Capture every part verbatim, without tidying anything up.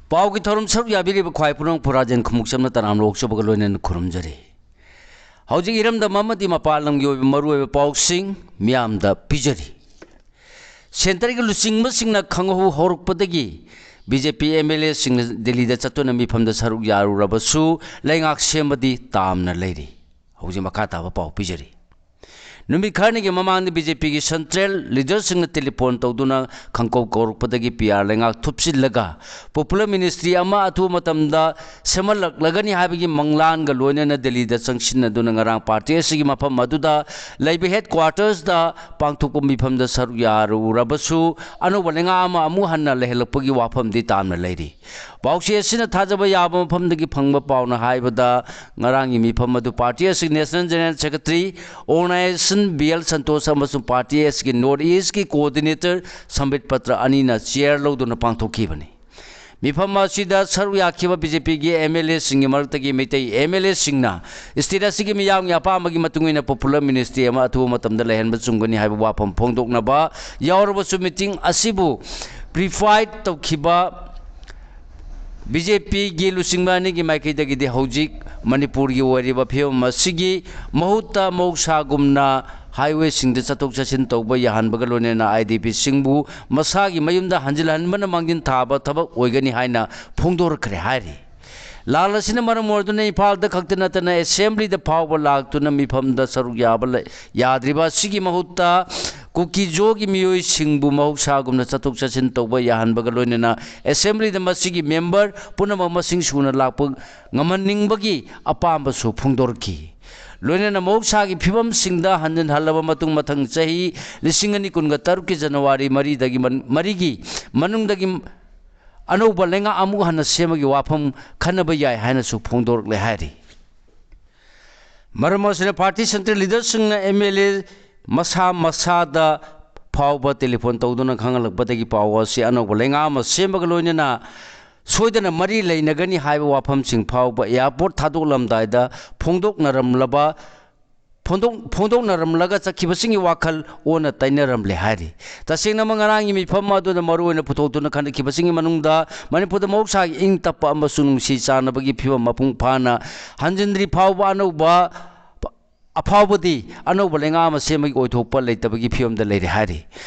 ꯄꯥꯎꯒꯤ ꯊꯧꯔꯝ ꯁꯔꯨꯛ ꯌꯥꯕꯤꯔꯤꯕ ꯈ꯭ꯋꯥꯏ ꯄꯨꯝꯅꯃꯛꯄꯨ ꯔꯥꯖꯦꯟ ꯈꯨꯃꯨꯛꯆꯝꯅ ꯇꯔꯥꯝꯅ ꯑꯣꯛꯆꯕꯒ ꯂꯣꯏꯅꯅ ꯈꯨꯔꯨꯝꯖꯔꯤ꯫ ꯍꯧꯖꯤꯛ ꯏꯔꯝꯗꯝ ꯑꯃꯗꯤ ꯃꯄꯥꯟ ꯂꯝꯒꯤ ꯑꯣꯏꯕ ꯃꯔꯨꯑꯣꯏꯕ ꯄꯥꯎꯁꯤꯡ ꯃꯤꯌꯥꯝꯗ ꯄꯤꯖꯔꯤ꯫ ꯁꯦꯟꯇꯔꯒꯤ ꯂꯨꯆꯤꯡꯕꯁꯤꯡꯅ ꯈꯪꯍꯧ ꯍꯧꯔꯛꯄꯗꯒꯤ B J P M L ꯑꯦꯁꯤꯡꯅ ꯗꯤꯜꯂꯤꯗ ꯆꯠꯇꯨꯅ ꯃꯤꯐꯝꯗ ꯁꯔꯨꯛ ꯌꯥꯔꯨꯔꯕꯁꯨ ꯂꯩꯉꯥꯛ ꯁꯦꯝꯕꯗꯤ ꯇꯥꯝꯅ ꯂꯩꯔꯤ꯫ ꯍꯧꯖꯤꯛ ꯃꯈꯥ ꯇꯥꯕ ꯄꯥꯎ ꯄꯤꯖꯔꯤ꯫ ꯅꯨꯃꯤꯠ ꯈꯔꯅꯤꯒꯤ ꯃꯃꯥꯡꯗ ꯕꯤ ꯖꯦ ꯄꯤꯒꯤ ꯁꯦꯟꯇ꯭ꯔꯦꯜ ꯂꯤꯗꯔꯁꯤꯡꯅ ꯇꯦꯂꯤꯐꯣꯟ ꯇꯧꯗꯨꯅ ꯈꯪꯀꯧ ꯀꯧꯔꯛꯄꯗꯒꯤ ꯄꯤ ꯑꯥꯔ ꯂꯩꯉꯥꯛ ꯊꯨꯞꯆꯤꯜꯂꯒ ꯄꯣꯄꯨꯂꯔ ꯃꯤꯅꯤꯁꯇ꯭ꯔꯤ ꯑꯃ ꯑꯊꯨꯕ ꯃꯇꯝꯗ ꯁꯦꯝꯍꯜꯂꯛꯂꯒꯅꯤ ꯍꯥꯏꯕꯒꯤ ꯃꯪꯂꯥꯟꯒ ꯂꯣꯏꯅꯅ ꯗꯦꯜꯂꯤꯗ ꯆꯪꯁꯤꯟꯅꯗꯨꯅ ꯉꯔꯥꯡ ꯄꯥꯔꯇꯤ ꯑꯁꯤꯒꯤ ꯃꯐꯝ ꯑꯗꯨꯗ ꯂꯩꯕ ꯍꯦꯗ ꯀ꯭ꯋꯥꯔꯇꯔꯁꯇ ꯄꯥꯡꯊꯣꯛꯄ ꯃꯤꯐꯝꯗ ꯁꯔꯨꯛ ꯌꯥꯔꯨꯔꯕꯁꯨ ꯑꯅꯧꯕ ꯂꯩꯉꯥꯛ ꯑꯃ ꯑꯃꯨꯛ ꯍꯟꯅ ꯂꯩꯍꯜꯂꯛꯄꯒꯤ ꯋꯥꯐꯝꯗꯤ ꯇꯥꯝꯅ ꯂꯩꯔꯤ꯫ ꯄꯥꯎꯆꯦ ꯑꯁꯤꯅ ꯊꯥꯖꯕ ꯌꯥꯕ ꯃꯐꯝꯗꯒꯤ ꯐꯪꯕ ꯄꯥꯎꯅ ꯍꯥꯏꯕꯗ, ꯉꯔꯥꯡꯒꯤ ꯃꯤꯐꯝ ꯑꯗꯨ ꯄꯥꯔꯇꯤ ꯑꯁꯤꯒꯤ national general secretary organisation B L Santhosh ꯑꯃꯁꯨꯡ ꯄꯥꯔꯇꯤ ꯑꯁꯤꯒꯤ ꯅꯣꯔꯠ ꯏꯁꯀꯤ ꯀꯣꯑꯣꯔꯗꯤꯅꯦꯇꯔ ꯁꯝꯕꯤꯠ ꯄꯇ꯭ꯔ ꯑꯅꯤꯅ ꯆꯤꯌꯔ ꯂꯧꯗꯨꯅ ꯄꯥꯡꯊꯣꯛꯈꯤꯕꯅꯤ꯫ ꯃꯤꯐꯝ ꯑꯁꯤꯗ ꯁꯔꯨꯛ ꯌꯥꯈꯤꯕ ꯕꯤ ꯖꯦ ꯄꯤꯒꯤ ꯑꯦꯝ ꯑꯦꯜ ꯑꯦꯁꯤꯡꯒꯤ ꯃꯔꯛꯇꯒꯤ ꯃꯩꯇꯩ ꯑꯦꯝ ꯑꯦꯜ ꯑꯦꯁꯤꯡꯅ ꯁ꯭ꯇꯦꯠ ꯑꯁꯤꯒꯤ ꯃꯤꯌꯥꯝꯒꯤ ꯑꯄꯥꯝꯕꯒꯤ ꯃꯇꯨꯡ ꯏꯟꯅ ꯄꯣꯄꯨꯂꯔ ꯃꯤꯅꯤꯁꯇ꯭ꯔꯤ ꯑꯃ ꯑꯊꯨꯕ ꯃꯇꯝꯗ ꯂꯩꯍꯟꯕ ꯆꯨꯝꯒꯅꯤ ꯍꯥꯏꯕ ꯋꯥꯐꯝ ꯐꯣꯡꯗꯣꯛꯅꯕ ꯌꯥꯎꯔꯕꯁꯨ, ꯃꯤꯇꯤꯡ ꯑꯁꯤꯕꯨ ꯄ꯭ꯔꯤꯐꯥꯏꯠ ꯇꯧꯈꯤꯕ ꯕꯤ ꯖꯦ ꯄꯤꯒꯤ ꯂꯨꯆꯤꯡꯕ ꯑꯅꯤꯒꯤ ꯃꯥꯏꯀꯩꯗꯒꯤꯗꯤ ꯍꯧꯖꯤꯛ ꯃꯅꯤꯄꯨꯔꯒꯤ ꯑꯣꯏꯔꯤꯕ ꯐꯤꯕꯝ ꯑꯁꯤꯒꯤ ꯃꯍꯨꯠꯇ ꯃꯍꯧꯁꯥꯒꯨꯝꯅ ꯍꯥꯏꯋꯦꯁꯤꯡꯗ ꯆꯠꯊꯣꯛ ꯆꯠꯁꯤꯟ ꯇꯧꯕ ꯌꯥꯍꯟꯕꯒ ꯂꯣꯏꯅꯅ ꯑꯥꯏ ꯗꯤ ꯄꯤꯁꯤꯡꯕꯨ ꯃꯁꯥꯒꯤ ꯃꯌꯨꯝꯗ ꯍꯟꯖꯤꯜꯍꯟꯕꯅ ꯃꯥꯡꯖꯤꯜ ꯊꯥꯕ ꯊꯕꯛ ꯑꯣꯏꯒꯅꯤ ꯍꯥꯏꯅ ꯐꯣꯡꯗꯣꯔꯛꯈ꯭ꯔꯦ ꯍꯥꯏꯔꯤ꯫ ꯂꯥꯜ ꯑꯁꯤꯅ ꯃꯔꯝ ꯑꯣꯏꯗꯨꯅ ꯏꯝꯐꯥꯜꯗ ꯈꯛꯇ ꯅꯠꯇꯅ ꯑꯦꯁꯦꯝꯕ꯭ꯂꯤꯗ ꯐꯥꯎꯕ ꯂꯥꯛꯇꯨꯅ ꯃꯤꯐꯝꯗ ꯁꯔꯨꯛ ꯌꯥꯕ ꯂꯩ-, ꯌꯥꯗ꯭ꯔꯤꯕ ꯑꯁꯤꯒꯤ ꯃꯍꯨꯠꯇ ꯀꯨꯀꯤꯖꯣꯒꯤ ꯃꯤꯑꯣꯏꯁꯤꯡꯕꯨ ꯃꯍꯧꯁꯥꯒꯨꯝꯅ ꯆꯠꯊꯣꯛ ꯆꯠꯁꯤꯟ ꯇꯧꯕ ꯌꯥꯍꯟꯕꯒ ꯂꯣꯏꯅꯅ ꯑꯦꯁꯦꯝꯕ꯭ꯂꯤꯗ ꯃꯁꯤꯒꯤ ꯃꯦꯝꯕꯔ ꯄꯨꯝꯅꯃꯛ ꯃꯁꯤꯡ ꯁꯨꯅ ꯂꯥꯛꯄ ꯉꯝꯍꯟꯅꯤꯡꯕꯒꯤ ꯑꯄꯥꯝꯕꯁꯨ ꯐꯣꯡꯗꯣꯔꯛꯈꯤ꯫ ꯂꯣꯏꯅꯅ ꯃꯍꯧꯁꯥꯒꯤ ꯐꯤꯕꯝꯁꯤꯡꯗ ꯍꯟꯖꯤꯟꯍꯜꯂꯕ ꯃꯇꯨꯡ, ꯃꯊꯪ ꯆꯍꯤ ꯂꯤꯁꯤꯡ ꯑꯅꯤ ꯀꯨꯟꯒ ꯇꯔꯨꯛꯀꯤ ꯖꯅꯋꯥꯔꯤ ꯃꯔꯤꯗꯒꯤ ꯃꯟ-, ꯃꯔꯤꯒꯤ ꯃꯅꯨꯡꯗꯒꯤ ꯑꯅꯧꯕ ꯂꯩꯉꯥꯛ ꯑꯃꯨꯛ ꯍꯟꯅ ꯁꯦꯝꯕꯒꯤ ꯋꯥꯐꯝ ꯈꯟꯅꯕ ꯌꯥꯏ ꯍꯥꯏꯅꯁꯨ ꯐꯣꯡꯗꯣꯔꯛꯂꯦ ꯍꯥꯏꯔꯤ꯫ ꯃꯔꯝ ꯑꯁꯤꯅ ꯄꯥꯔꯇꯤ ꯁꯦꯟꯇ꯭ꯔꯦꯜ ꯂꯤꯗꯔꯁꯤꯡꯅ ꯑꯦꯝ ꯑꯦꯜ ꯑꯦ ꯃꯁꯥ ꯃꯁꯥꯗ ꯐꯥꯎꯕ ꯇꯦꯂꯤꯐꯣꯟ ꯇꯧꯗꯨꯅ ꯈꯪꯍꯜꯂꯛꯄꯗꯒꯤ ꯄꯥꯎ ꯑꯁꯤ ꯑꯅꯧꯕ ꯂꯩꯉꯥꯛ ꯑꯃ ꯁꯦꯝꯕꯒ ꯂꯣꯏꯅꯅ ꯁꯣꯏꯗꯅ ꯃꯔꯤ ꯂꯩꯅꯒꯅꯤ ꯍꯥꯏꯕ ꯋꯥꯐꯝꯁꯤꯡ ꯐꯥꯎꯕ ꯑꯦꯌꯥꯔꯄꯣꯔꯠ ꯊꯥꯗꯣꯛꯂꯝꯗꯥꯏꯗ ꯐꯣꯡꯗꯣꯛꯅꯔꯝꯂꯕ ꯐꯣꯡꯗꯣꯛ-, ꯐꯣꯡꯗꯣꯛꯅꯔꯝꯂꯒ ꯆꯠꯈꯤꯕꯁꯤꯡꯒꯤ ꯋꯥꯈꯜ ꯑꯣꯟꯅ ꯇꯩꯅꯔꯝꯂꯦ ꯍꯥꯏꯔꯤ꯫ ꯇꯁꯦꯡꯅꯃꯛ ꯉꯔꯥꯡꯒꯤ ꯃꯤꯐꯝ ꯑꯗꯨꯗ ꯃꯔꯨꯑꯣꯏꯅ ꯄꯨꯊꯣꯛꯇꯨꯅ ꯈꯟꯅꯈꯤꯕꯁꯤꯡꯒꯤ ꯃꯅꯨꯡꯗ ꯃꯅꯤꯄꯨꯔꯗ ꯃꯍꯧꯁꯥꯒꯤ ꯏꯪ ꯇꯞꯄ ꯑꯃꯁꯨꯡ ꯅꯨꯡꯁꯤ ꯆꯥꯟꯅꯕꯒꯤ ꯐꯤꯕꯝ ꯃꯄꯨꯡ ꯐꯥꯅ ꯍꯟꯖꯤꯟꯗ꯭ꯔꯤ ꯐꯥꯎꯕ ꯑꯅꯧꯕ ꯑꯐꯥꯎꯕꯗꯤ ꯑꯅꯧꯕ ꯂꯩꯉꯥꯛ ꯑꯃ ꯁꯦꯝꯕꯒꯤ ꯑꯣꯏꯊꯣꯛꯄ ꯂꯩꯇꯕꯒꯤ ꯐꯤꯕꯝꯗ ꯂꯩꯔꯦ ꯍꯥꯏꯔꯤ꯫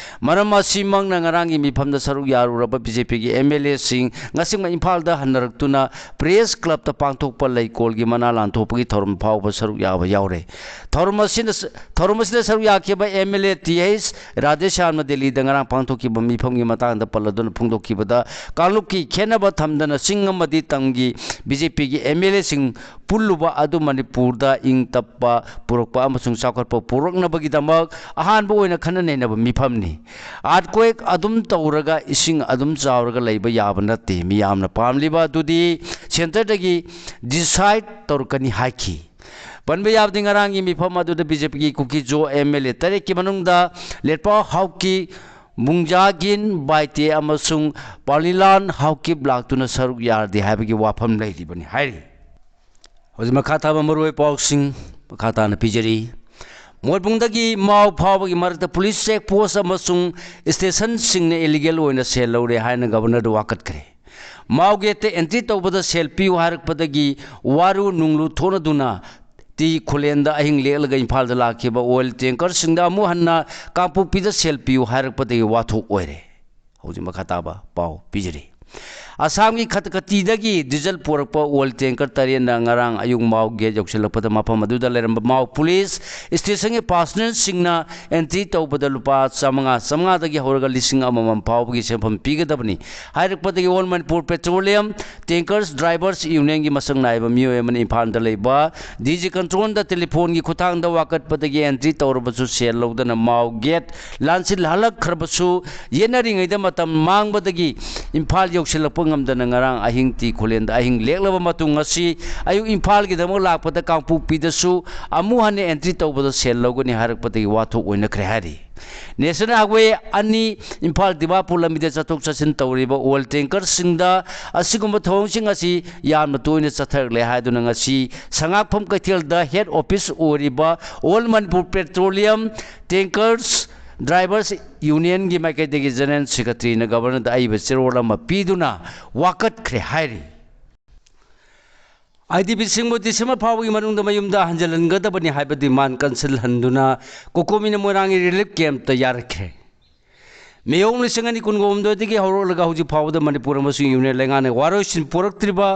ꯃꯔꯝ ꯑꯁꯤꯃꯛꯅ ꯉꯔꯥꯡꯒꯤ ꯃꯤꯐꯝꯗ ꯁꯔꯨꯛ ꯌꯥꯔꯨꯔꯕ ꯕꯤ ꯖꯦ ꯄꯤꯒꯤ ꯑꯦꯝ ꯑꯦꯜ ꯑꯦꯁꯤꯡ ꯉꯁꯤꯃꯛ ꯏꯝꯐꯥꯜꯗ ꯍꯟꯅꯔꯛꯇꯨꯅ ꯄ꯭ꯔꯦꯁ ꯀ꯭ꯂꯕꯇ ꯄꯥꯡꯊꯣꯛꯄ ꯂꯩꯀꯣꯜꯒꯤ ꯃꯅꯥ ꯂꯥꯟꯊꯣꯛꯄꯒꯤ ꯊꯧꯔꯝ ꯐꯥꯎꯕ ꯁꯔꯨꯛ ꯌꯥꯕ ꯌꯥꯎꯔꯦ꯫ ꯊꯧꯔꯝ ꯑꯁꯤꯅ, ꯊꯧꯔꯝ ꯑꯁꯤꯗ ꯁꯔꯨꯛ ꯌꯥꯈꯤꯕ M L A T H ꯔꯥꯙꯦꯁ꯭ꯌꯥꯝꯅ ꯗꯦꯜꯂꯤꯗ ꯉꯔꯥꯡ ꯄꯥꯡꯊꯣꯛꯈꯤꯕ ꯃꯤꯐꯝꯒꯤ ꯃꯇꯥꯡꯗ ꯄꯜꯂꯗꯨꯅ ꯐꯣꯡꯗꯣꯛꯈꯤꯕꯗ, ꯀꯥꯡꯂꯨꯞꯀꯤ ꯈꯦꯟꯅꯕ ꯊꯝꯗꯅ ꯆꯤꯡ ꯑꯃꯗꯤ ꯇꯝꯒꯤ ꯕꯤ ꯖꯦ ꯄꯤꯒꯤ ꯑꯦꯝ ꯑꯦꯜ ꯑꯦꯁꯤꯡ ꯄꯨꯜꯂꯨꯕ ꯑꯗꯨ ꯃꯅꯤꯄꯨꯔꯗ ꯏꯪ ꯇꯞꯄ ꯄꯨꯔꯛꯄ ꯑꯃꯁꯨꯡ ꯆꯥꯎꯈꯠꯄ ꯄꯨꯔꯛꯅꯕꯒꯤꯗꯃꯛ ꯑꯍꯥꯟꯕ ꯑꯣꯏꯅ ꯈꯟꯅ ꯅꯩꯅꯕ ꯃꯤꯐꯝꯅꯤ꯫ Earthquake ꯑꯗꯨꯝ ꯇꯧꯔꯒ ꯏꯁꯤꯡ ꯑꯗꯨꯝ ꯆꯥꯎꯔꯒ ꯂꯩꯕ ꯌꯥꯕ ꯅꯠꯇꯦ꯫ ꯃꯤꯌꯥꯝꯅ ꯄꯥꯝꯂꯤꯕ ꯑꯗꯨꯗꯤ ꯁꯦꯟꯇꯔꯗꯒꯤ ꯗꯤꯁꯥꯏꯠ ꯇꯧꯔꯛꯀꯅꯤ ꯍꯥꯏꯈꯤ꯫ ꯄꯟꯕ ꯌꯥꯕꯗꯤ ꯉꯔꯥꯡꯒꯤ ꯃꯤꯐꯝ ꯑꯗꯨꯗ ꯕꯤ ꯖꯦ ꯄꯤꯒꯤ ꯀꯨꯀꯤꯖꯣ ꯑꯦꯝ ꯑꯦꯜ ꯑꯦ ꯇꯔꯦꯠꯀꯤ ꯃꯅꯨꯡꯗ ꯂꯦꯠꯄꯥꯎ ꯍꯥꯎꯀꯤ, ꯃꯨꯡꯖꯥꯒꯤꯟ ꯕꯥꯏꯇꯦ ꯑꯃꯁꯨꯡ ꯄꯥꯂꯤꯂꯥꯟ ꯍꯥꯎꯀꯤꯞ ꯂꯥꯛꯇꯨꯅ ꯁꯔꯨꯛ ꯌꯥꯔꯗꯦ ꯍꯥꯏꯕꯒꯤ ꯋꯥꯐꯝ ꯂꯩꯔꯤꯕꯅꯤ ꯍꯥꯏꯔꯤ꯫ ꯍꯧꯖꯤꯛ ꯃꯈꯥ ꯇꯥꯕ ꯃꯔꯨꯑꯣꯏꯕ ꯄꯥꯎꯁꯤꯡ ꯃꯈꯥ ꯇꯥꯅ ꯄꯤꯖꯔꯤ꯫ ꯃꯣꯏꯕꯨꯡꯗꯒꯤ ꯃꯥꯎ ꯐꯥꯎꯕꯒꯤ ꯃꯔꯛꯇ ꯄꯨꯂꯤꯁ ꯆꯦꯛ ꯄꯣꯁ ꯑꯃꯁꯨꯡ ꯁ꯭ꯇꯦꯁꯟꯁꯤꯡꯅ ꯏꯂꯤꯒꯦꯜ ꯑꯣꯏꯅ ꯁꯦꯜ ꯂꯧꯔꯦ ꯍꯥꯏꯅ ꯒꯕꯔꯅꯔꯗ ꯋꯥꯀꯠꯈ꯭ꯔꯦ꯫ ꯃꯥꯎ ꯒꯦꯠꯇ ꯑꯦꯟꯇ꯭ꯔꯤ ꯇꯧꯕꯗ ꯁꯦꯜ ꯄꯤꯌꯨ ꯍꯥꯏꯔꯛꯄꯗꯒꯤ ꯋꯥꯔꯨ ꯅꯨꯡꯂꯨ ꯊꯣꯛꯅꯗꯨꯅ ꯇꯤ ꯈꯨꯂꯦꯟꯗ ꯑꯍꯤꯡ ꯂꯦꯛꯂꯒ ꯏꯝꯐꯥꯜꯗ ꯂꯥꯛꯈꯤꯕ ꯑꯣꯏꯜ ꯇꯦꯡꯀꯔꯁꯤꯡꯗ ꯑꯃꯨꯛ ꯍꯟꯅ ꯀꯥꯡꯄꯣꯛꯄꯤꯗ ꯁꯦꯜ ꯄꯤꯌꯨ ꯍꯥꯏꯔꯛꯄꯗꯒꯤ ꯋꯥꯊꯣꯛ ꯑꯣꯏꯔꯦ꯫ ꯍꯧꯖꯤꯛ ꯃꯈꯥ ꯇꯥꯕ ꯄꯥꯎ ꯄꯤꯖꯔꯤ꯫ ꯑꯁꯥꯝꯒꯤ ꯈꯇꯀꯇꯤꯗꯒꯤ ꯗꯤꯖꯜ ꯄꯨꯔꯛꯄ ꯑꯣꯏꯜ ꯇꯦꯡꯀꯔ ꯇꯔꯦꯠꯅ ꯉꯔꯥꯡ ꯑꯌꯨꯛ ꯃꯥꯎ ꯒꯦꯠ ꯌꯧꯁꯤꯜꯂꯛꯄꯗ ꯃꯐꯝ ꯑꯗꯨꯗ ꯂꯩꯔꯝꯕ ꯃꯥꯎ ꯄꯨꯂꯤꯁ ꯁ꯭ꯇꯦꯁꯟꯒꯤ ꯄꯥꯔꯁꯅꯦꯜꯁꯤꯡꯅ ꯑꯦꯟꯇ꯭ꯔꯤ ꯇꯧꯕꯗ ꯂꯨꯄꯥ ꯆꯥꯃꯉꯥ, ꯆꯥꯃꯉꯥꯗꯒꯤ ꯍꯧꯔꯒ ꯂꯤꯁꯤꯡ ꯑꯃꯃꯝ ꯐꯥꯎꯕꯒꯤ ꯁꯦꯟꯐꯝ ꯄꯤꯒꯗꯕꯅꯤ ꯍꯥꯏꯔꯛꯄꯗꯒꯤ ꯑꯣꯜ ꯃꯅꯤꯄꯨꯔ ꯄꯦꯇ꯭ꯔꯣꯂꯤꯌꯝ ꯇꯦꯡꯀꯔꯁ ꯗ꯭ꯔꯥꯏꯚꯔꯁ ꯌꯨꯅꯤꯌꯟꯒꯤ ꯃꯁꯛ ꯅꯥꯏꯕ ꯃꯤꯑꯣꯏ ꯑꯃꯅ ꯏꯝꯐꯥꯜꯗ ꯂꯩꯕ ꯗꯤ ꯖꯤ ꯀꯟꯇ꯭ꯔꯣꯜꯗ ꯇꯦꯂꯤꯐꯣꯟꯒꯤ ꯈꯨꯠꯊꯥꯡꯗ ꯋꯥꯀꯠꯄꯗꯒꯤ ꯑꯦꯟꯇ꯭ꯔꯤ ꯇꯧꯔꯕꯁꯨ ꯁꯦꯜ ꯂꯧꯗꯅ ꯃꯥꯎ ꯒꯦꯠ ꯂꯥꯟꯁꯤꯜꯍꯜꯂꯛꯈ꯭ꯔꯕꯁꯨ, ꯌꯦꯠꯅꯔꯤꯉꯩꯗ ꯃꯇꯝ ꯃꯥꯡꯕꯗꯒꯤ ꯏꯝꯐꯥꯜ ꯌꯧꯁꯤꯜꯂꯛꯄ ꯉꯝꯗꯅ ꯉꯔꯥꯡ ꯑꯍꯤꯡ ꯇꯤ ꯈꯨꯂꯦꯟꯗ ꯑꯍꯤꯡ ꯂꯦꯛꯂꯕ ꯃꯇꯨꯡ ꯉꯁꯤ ꯑꯌꯨꯛ ꯏꯝꯐꯥꯜꯒꯤꯗꯃꯛ ꯂꯥꯛꯄꯗ ꯀꯥꯡꯄꯣꯛꯄꯤꯗꯁꯨ ꯑꯃꯨꯛ ꯍꯟꯅ ꯑꯦꯟꯇ꯭ꯔꯤ ꯇꯧꯕꯗ ꯁꯦꯜ ꯂꯧꯒꯅꯤ ꯍꯥꯏꯔꯛꯄꯗꯒꯤ ꯋꯥꯊꯣꯛ ꯑꯣꯏꯅꯈ꯭ꯔꯦ ꯍꯥꯏꯔꯤ꯫ National Highway ꯑꯅꯤ ꯏꯝꯐꯥꯜ ꯗꯤꯃꯥꯄꯨꯔ ꯂꯝꯕꯤꯗ ꯆꯠꯊꯣꯛ ꯆꯠꯁꯤꯟ ꯇꯧꯔꯤꯕ oil tankerꯁꯤꯡꯗ ꯑꯁꯤꯒꯨꯝꯕ ꯊꯧꯑꯣꯡꯁꯤꯡ ꯑꯁꯤ ꯌꯥꯝꯅ ꯇꯣꯏꯅ ꯆꯠꯊꯔꯛꯂꯦ ꯍꯥꯏꯗꯨꯅ ꯉꯁꯤ ꯁꯉꯥꯛꯐꯝ ꯀꯩꯊꯦꯜꯗ head office ꯑꯣꯏꯔꯤꯕ All Manipur Petroleum Tankers Drivers Unionꯒꯤ ꯃꯥꯏꯀꯩꯗꯒꯤ General Secretaryꯅ Governorꯗ ꯑꯏꯕ ꯆꯦꯔꯣꯜ ꯑꯃ ꯄꯤꯗꯨꯅ ꯋꯥꯀꯠꯈ꯭ꯔꯦ ꯍꯥꯏꯔꯤ꯫ IDPꯁꯤꯡꯕꯨ December ꯐꯥꯎꯕꯒꯤ ꯃꯅꯨꯡꯗ ꯃꯌꯨꯝꯗ ꯍꯟꯖꯤꯜꯍꯟꯒꯗꯕꯅꯤ ꯍꯥꯏꯕ demand ꯀꯟꯁꯤꯜꯍꯟꯗꯨꯅ COCOMIꯅ ꯃꯣꯏꯔꯥꯡꯒꯤ relief campꯇ ꯌꯥꯔꯛꯈ꯭ꯔꯦ꯫ ꯃꯦ ꯂꯤꯁꯤꯡ ꯑꯅꯤ ꯀꯨꯟꯒ ꯍꯨꯝꯗꯣꯏꯗꯒꯤ ꯍꯧꯔꯛꯂꯒ ꯍꯧꯖꯤꯛ ꯐꯥꯎꯕꯗ ꯃꯅꯤꯄꯨꯔ ꯑꯃꯁꯨꯡ ꯌꯨꯅꯤꯌꯟ ꯂꯩꯉꯥꯛꯅ ꯋꯥꯔꯣꯏꯁꯤꯟ ꯄꯨꯔꯛꯇ꯭ꯔꯤꯕ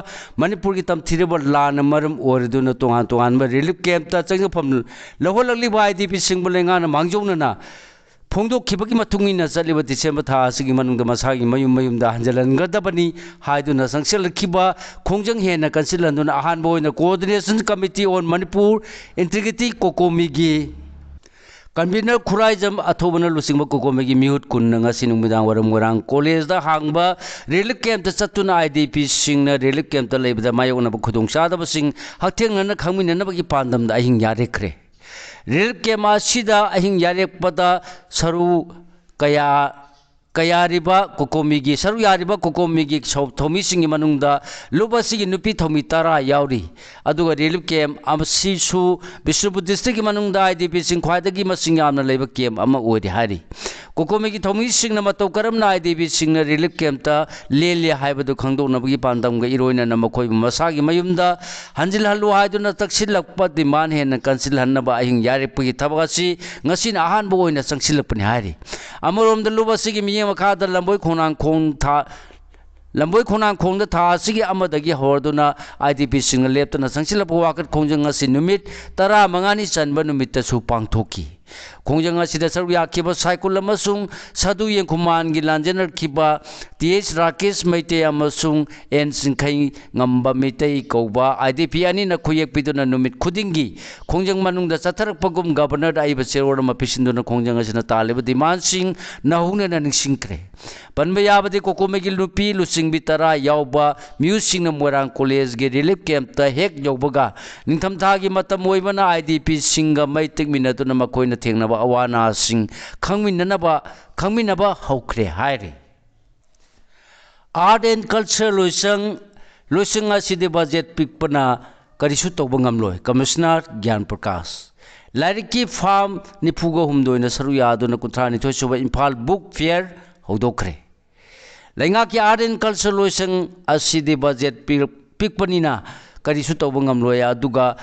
ꯃꯅꯤꯄꯨꯔꯒꯤ ꯇꯝꯊꯤꯔꯕ ꯂꯥꯟꯅ ꯃꯔꯝ ꯑꯣꯏꯔꯗꯨꯅ ꯇꯣꯉꯥꯟ ꯇꯣꯉꯥꯟꯕ relief campꯇ ꯆꯪꯖꯐꯝ ꯂꯧꯍꯜꯂꯛꯂꯤꯕ IDPꯁꯤꯡꯕꯨ ꯂꯩꯉꯥꯛꯅ ꯃꯥꯡꯖꯧꯅꯅ ꯐꯣꯡꯗꯣꯛꯈꯤꯕꯒꯤ ꯃꯇꯨꯡ ꯏꯟꯅ ꯆꯠꯂꯤꯕ December ꯊꯥ ꯑꯁꯤꯒꯤ ꯃꯅꯨꯡꯗ ꯃꯁꯥꯒꯤ ꯃꯌꯨꯝ ꯃꯌꯨꯝꯗ ꯍꯟꯖꯤꯜꯍꯟꯒꯗꯕꯅꯤ ꯍꯥꯏꯗꯨꯅ ꯆꯪꯁꯤꯜꯂꯛꯈꯤꯕ ꯈꯣꯡꯖꯪ ꯍꯦꯟꯅ ꯀꯟꯁꯤꯜꯍꯟꯗꯨꯅ ꯑꯍꯥꯟꯕ ꯑꯣꯏꯅ Coordination Committee on Manipur Integrity COCOMIꯒꯤ convener Khuraijam ꯑꯊꯧꯕꯅ ꯂꯨꯆꯤꯡꯕ COCOMIꯒꯤ ꯃꯤꯍꯨꯠ ꯀꯨꯟꯅ ꯉꯁꯤ ꯅꯨꯃꯤꯗꯥꯡ ꯋꯥꯏꯔꯝ ꯃꯣꯏꯔꯥꯡ ꯀꯣꯂꯦꯖꯇ ꯍꯥꯡꯕ relief campꯇ ꯆꯠꯇꯨꯅ IDPꯁꯤꯡꯅ relief campꯇ ꯂꯩꯕꯗ ꯃꯥꯌꯣꯛꯅꯕ ꯈꯨꯗꯣꯡꯆꯥꯗꯕꯁꯤꯡ ꯍꯛꯊꯦꯡꯅꯅ ꯈꯪꯃꯤꯟꯅꯅꯕꯒꯤ ꯄꯥꯟꯗꯝꯗ ꯑꯍꯤꯡ ꯌꯥꯔꯦꯛꯈ꯭ꯔꯦ꯫ Relief camp ꯑꯁꯤꯗ ꯑꯍꯤꯡ ꯌꯥꯔꯦꯛꯄꯗ ꯁꯔꯨ ꯀꯌꯥ ꯀꯌꯥꯔꯤꯕ COCOMIꯒꯤ ꯁꯔꯨꯛ ꯌꯥꯔꯤꯕ COCOMIꯒꯤ ꯁꯧ-, ꯊꯧꯃꯤꯁꯤꯡꯒꯤ ꯃꯅꯨꯡꯗ ꯂꯨꯞ ꯑꯁꯤꯒꯤ ꯅꯨꯄꯤ ꯊꯧꯃꯤ ꯇꯔꯥ ꯌꯥꯎꯔꯤ꯫ ꯑꯗꯨꯒ relief camp ꯑꯁꯤꯁꯨ ꯕꯤꯁꯅꯨꯄꯨꯔ districtꯀꯤ ꯃꯅꯨꯡꯗ IDPꯁꯤꯡ ꯈ꯭ꯋꯥꯏꯗꯒꯤ ꯃꯁꯤꯡ ꯌꯥꯝꯅ ꯂꯩꯕ camp ꯑꯃ ꯑꯣꯏꯔꯤ ꯍꯥꯏꯔꯤ꯫ COCOMIꯒꯤ ꯊꯧꯃꯤꯁꯤꯡꯅ ꯃꯇꯧ ꯀꯔꯝꯅ IDPꯁꯤꯡꯅ relief campꯇ ꯂꯦꯜꯂꯤ ꯍꯥꯏꯕꯗꯨ ꯈꯪꯗꯣꯛꯅꯕꯒꯤ ꯄꯥꯟꯗꯝꯒ ꯏꯔꯣꯏꯅꯅ ꯃꯈꯣꯏꯕꯨ ꯃꯁꯥꯒꯤ ꯃꯌꯨꯝꯗ ꯍꯟꯖꯤꯜꯍꯜꯂꯨ ꯍꯥꯏꯗꯨꯅ ꯇꯛꯁꯤꯜꯂꯛꯄ demand ꯍꯦꯟꯅ ꯀꯟꯁꯤꯜꯍꯟꯅꯕ ꯑꯍꯤꯡ ꯌꯥꯔꯦꯛꯄꯒꯤ ꯊꯕꯛ ꯑꯁꯤ ꯉꯁꯤꯅ ꯑꯍꯥꯟꯕ ꯑꯣꯏꯅ ꯆꯪꯁꯤꯜꯂꯛꯄꯅꯤ ꯍꯥꯏꯔꯤ꯫ ꯑꯃꯔꯣꯝꯗ ꯂꯨꯞ ꯑꯁꯤꯒꯤ ꯃꯤꯠꯌꯦꯡ ꯃꯈꯥꯗ ꯂꯝꯕꯣꯏ ꯈꯣꯡꯅꯥꯡꯈꯣꯡ ꯊꯥ-, ꯂꯝꯕꯣꯏ ꯈꯣꯡꯅꯥꯡꯈꯣꯡꯗ ꯊꯥ ꯑꯁꯤꯒꯤ ꯑꯃꯗꯒꯤ ꯍꯧꯔꯗꯨꯅ IDPꯁꯤꯡꯅ ꯂꯦꯞꯇꯅ ꯆꯪꯁꯤꯜꯂꯛꯄ ꯋꯥꯀꯠ ꯈꯣꯡꯖꯪ ꯑꯁꯤ ꯅꯨꯃꯤꯠ ꯇꯔꯥꯃꯉꯥꯅꯤ ꯆꯟꯕ ꯅꯨꯃꯤꯠꯇꯁꯨ ꯄꯥꯡꯊꯣꯛꯈꯤ꯫ ꯈꯣꯡꯖꯪ ꯑꯁꯤꯗ ꯁꯔꯨꯛ ꯌꯥꯈꯤꯕ ꯁꯥꯏꯀꯨꯜ ꯑꯃꯁꯨꯡ ꯁꯥꯗꯨ ꯌꯦꯡꯈꯨꯃꯥꯟꯒꯤ ꯂꯥꯟꯖꯦꯟꯅꯔꯛꯈꯤꯕ ꯇꯤ ꯑꯦꯁ ꯔꯥꯀꯦꯁ ꯃꯩꯇꯩ ꯑꯃꯁꯨꯡ ꯑꯦꯟ ꯆꯤꯡꯈꯩ ꯉꯝꯕ ꯃꯩꯇꯩ ꯀꯧꯕ IDP ꯑꯅꯤꯅ ꯈꯨꯌꯦꯛ ꯄꯤꯗꯨꯅ ꯅꯨꯃꯤꯠ ꯈꯨꯗꯤꯡꯒꯤ ꯈꯣꯡꯖꯪ ꯃꯅꯨꯡꯗ ꯆꯠꯊꯔꯛꯄꯒꯨꯝ Governorꯗ ꯑꯏꯕ ꯆꯦꯔꯣꯜ ꯑꯃ ꯄꯤꯁꯤꯟꯗꯨꯅ ꯈꯣꯡꯖꯪ ꯑꯁꯤꯅ ꯇꯥꯜꯂꯤꯕ demandꯁꯤꯡ ꯅꯧꯍꯧꯅꯅ ꯅꯤꯡꯁꯤꯡꯈ꯭ꯔꯦ꯫ ꯄꯟꯕ ꯌꯥꯕꯗꯤ COCOMIꯒꯤ ꯅꯨꯄꯤ ꯂꯨꯆꯤꯡꯕꯤ ꯇꯔꯥ ꯌꯥꯎꯕ ꯃꯤꯑꯣꯏꯁꯤꯡꯅ ꯃꯣꯏꯔꯥꯡ ꯀꯣꯂꯦꯖꯒꯤ relief campꯇ ꯍꯦꯛ ꯌꯧꯕꯒ ꯅꯤꯡꯊꯝꯊꯥꯒꯤ ꯃꯇꯝ ꯑꯣꯏꯕꯅ IDPꯁꯤꯡꯒ ꯃꯩ ꯇꯤꯛꯃꯤꯟꯅꯗꯨꯅ ꯃꯈꯣꯏꯅ ꯊꯦꯡꯅꯕ ꯑꯋꯥ ꯑꯅꯥꯁꯤꯡ ꯈꯪꯃꯤꯟꯅꯅꯕ ꯈꯪꯃꯤꯟꯅꯕ ꯍꯧꯈ꯭ꯔꯦ ꯍꯥꯏꯔꯤ꯫ Art and Culture ꯂꯣꯏꯁꯪ ꯂꯣꯏꯁꯪ ꯑꯁꯤꯗꯤ ꯕꯖꯦꯠ ꯄꯤꯛꯄꯅ ꯀꯔꯤꯁꯨ ꯇꯧꯕ ꯉꯝꯂꯣꯏ꯫ ꯀꯃꯤꯁꯅꯔ ꯒ꯭ꯌꯥꯟ ꯄ꯭ꯔꯀꯥꯁ꯫ ꯂꯥꯏꯔꯤꯛꯀꯤ ꯐꯥꯝ ꯅꯤꯐꯨꯒ ꯍꯨꯝꯗꯣꯏꯅ ꯁꯔꯨꯛ ꯌꯥꯗꯨꯅ ꯀꯨꯟꯊ꯭ꯔꯥ ꯅꯤꯊꯣꯏ ꯁꯨꯕ ꯏꯝꯐꯥꯜ ꯕꯨꯛ ꯐꯤꯌꯔ ꯍꯧꯗꯣꯛꯈ꯭ꯔꯦ꯫ ꯂꯩꯉꯥꯛꯀꯤ Art and Culture ꯂꯣꯏꯁꯪ ꯑꯁꯤꯗꯤ ꯕꯖꯦꯠ ꯄꯤꯛ- ꯄꯤꯛꯄꯅꯤꯅ ꯀꯔꯤꯁꯨ ꯇꯧꯕ ꯉꯝꯂꯣꯏ, ꯑꯗꯨꯒ